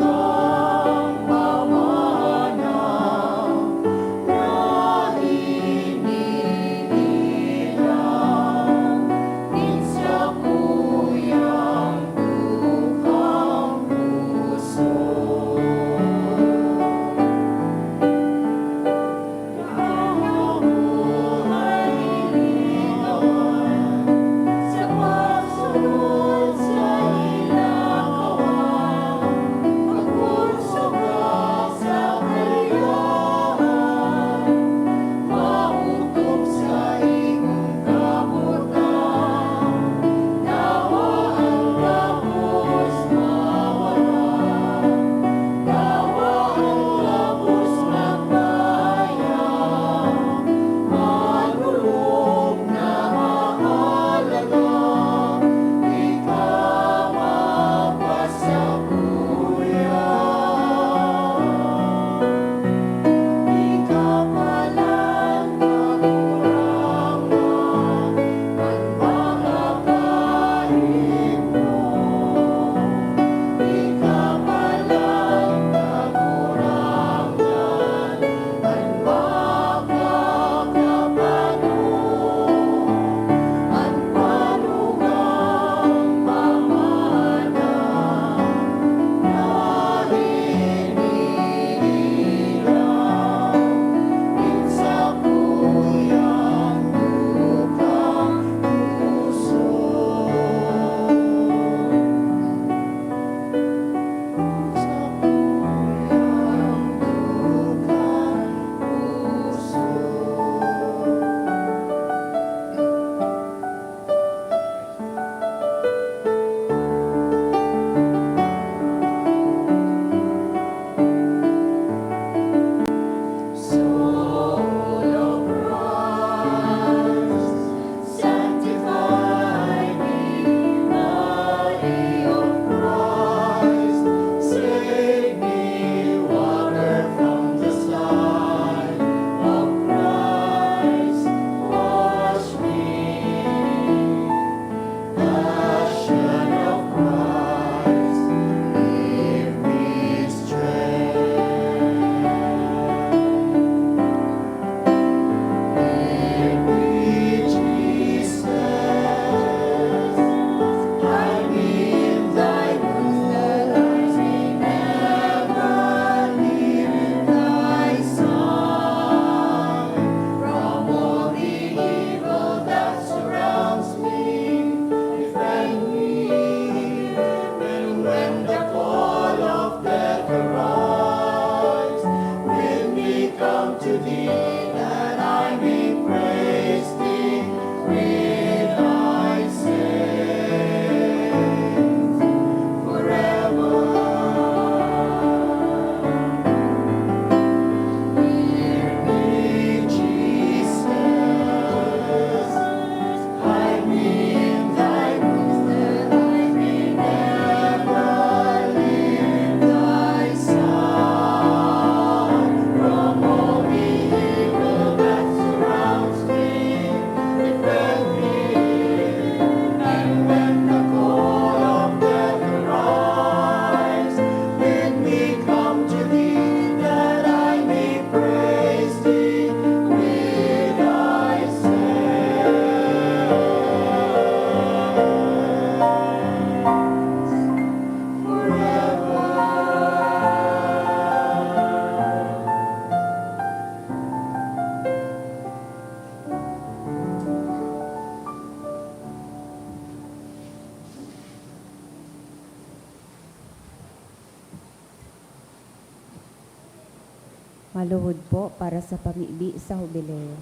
Maluhod po para sa pamibi sa Hubileo.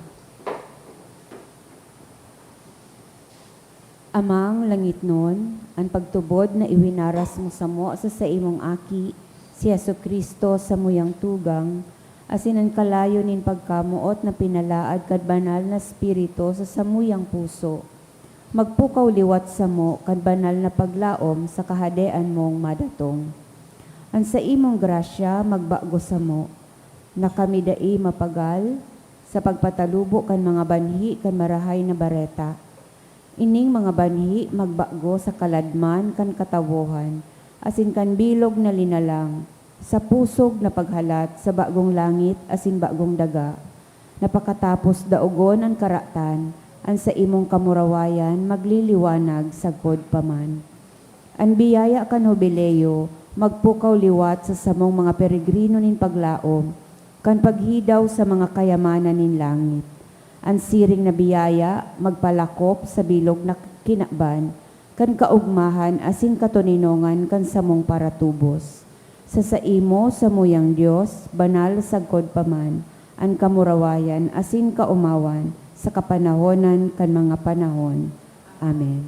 Amang langitnon, an pagtubod na iwinaras mo samo sa saimong Aki, si Jesu-Cristo, samuyang tugang, asin an kalayo nin pagkamoot na pinalaad kan Banal na Espiritu sa samuyang puso, magpukaw liwat samo kan banal na paglaom sa Kahadean mong madatong. An saimong grasya magbago samo, na kami dai mapagal sa pagpatalubo kan mga banhi kan Marahay na Bareta. Ining mga banhi magbago sa kaladman kan katawohan asin kan bilog na linalang, sa pusog na paghalat sa bagong langit asin bagong daga, na pakatapos daogon an karatan, an saimong kamurawayan magliliwanag sagkod pa man. An biyaya kan Hubileo magpukaw liwat sa samong mga peregrino nin paglaom, kan paghidaw sa mga kayamanan nin langit. An siring na biyaya magpalakop sa bilog na kinaban kan kaogmahan asin katoninongan kan samong paratubos. Sa saimo, samuyang Dios, banal sagkod pa man an kamurawayan asin kaomawan sa kapanahonan kan mga panahon. Amen.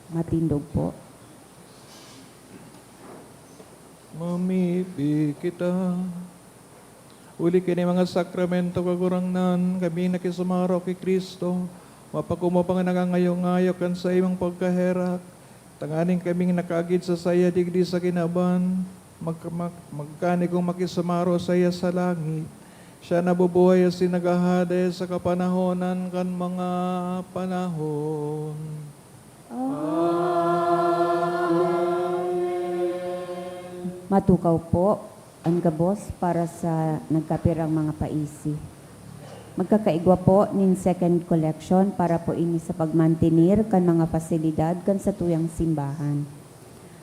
Matindog po. Mamibi kita. Huli ki ni mga sakramento, Kagurangnan, kami nakisumaro ki Cristo, mapakumupang nangangayo-ngayo kan saimong pagkaherak, tanganing kaming nakaagid sa saiya digdi sa kinaban, mag-, mag-, magkanigong makisumaro saiya sa langit. Siya nabubuhay asin naghahade sa kapanahonan kan mga panahon. Matukaw po an gabos para sa nagkapirang mga paisi. Magkakaigwa po nin second collection para po ini sa pagmantenir kan mga pasilidad kan satuyang simbahan.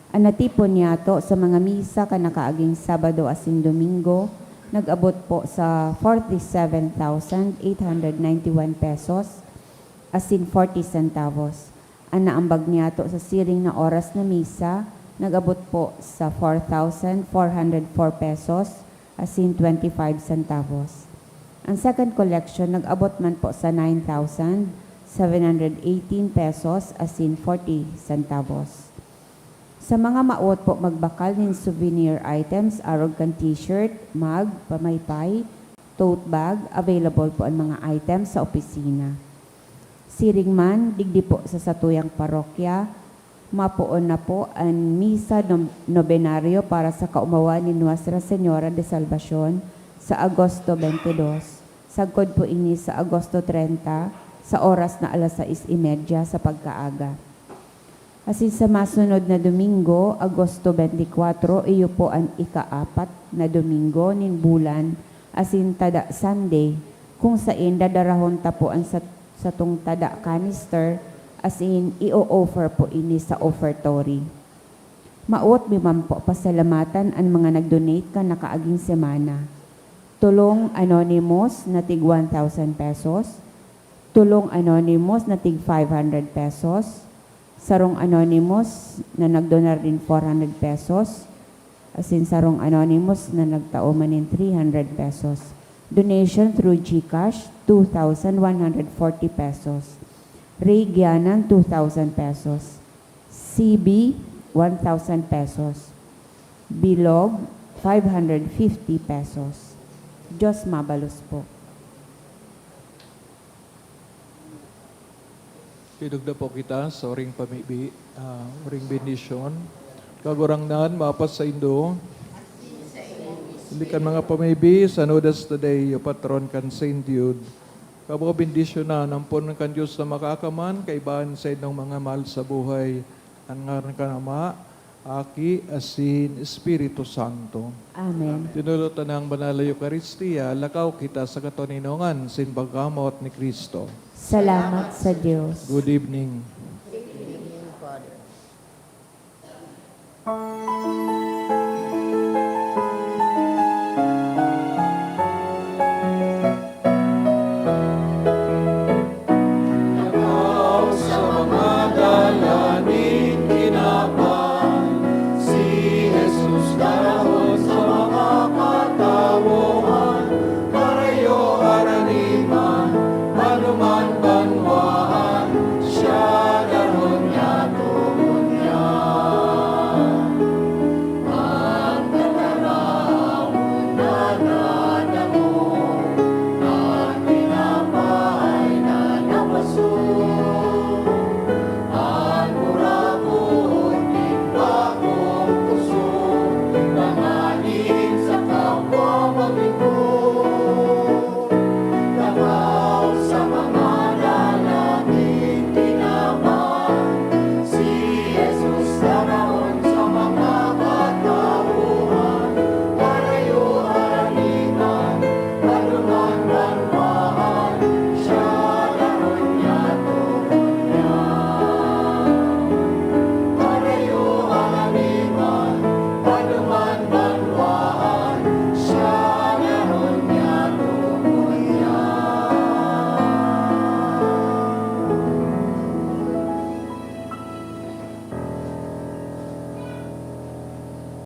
An natipon niyato sa mga misa kan nakaaging Sabado asin Domingo nag-abot po sa forty-seven thousand eight hundred ninety-one pesos asin forty centavos. An naambag niyato sa siring na oras na misa nag-abot po sa four thousand four hundred four pesos asin twenty-five centavos. An second collection nag-abot man po sa nine thousand seven hundred eighteen pesos asin forty centavos. Sa mga mawot po magbakal nin souvenir items, arog kan t-shirt, mug, pamaypay, tote bag, available po an mga items sa opisina. Siring man, digdi po sa satuyang parokya, mapoon na po an misa nom-, nobenaryo para sa kaomawan ni Nuestra Señora de Salvacion sa Agosto twenty-two. Sagkod po ini sa Agosto treinta, sa oras na alas sais y media sa pagkaaga. Asin sa masunod na Domingo, Agosto twenty-four, iyo po an ikaapat na Domingo nin bulan, asin tada Sunday, kung saen dadarahon ta po an sat-, satong tada canister, asin i-o-offer po ini sa offertory. Mawot mi man po pasalamatan an mga nag-donate kan nakaaging semana. Tolong anonymous na tig one thousand pesos, tolong anonymous na tig five hundred pesos, sarong anonymous na nagdonar nin four hundred pesos, asin sarong anonymous na nagtao man nin three hundred pesos. Donation through GCash, two thousand one hundred forty pesos. Ray Gianan, two thousand pesos. C B, one thousand pesos. Bilog, five hundred fifty pesos. Diyos mabalos po. Tinugda po kita sa oring pamibi, ah, oring bendisyon. Kagurangnan, mapas saindo. Hindi kan mga pamibi, sanudas today, o patron kan Saint Jude. Kamo bendisyonan, ampon kan Dios na Makaakaman, kaibahan sa indong mga mahal sa buhay. An ngaran kan Ama, Aki, asin Espiritu Santo. Amen. Tinulod ta na an Banal na Eukaristia, lakaw kita sa katoninongan sin pagkamoot ni Cristo. Salamat sa Dios. Good evening.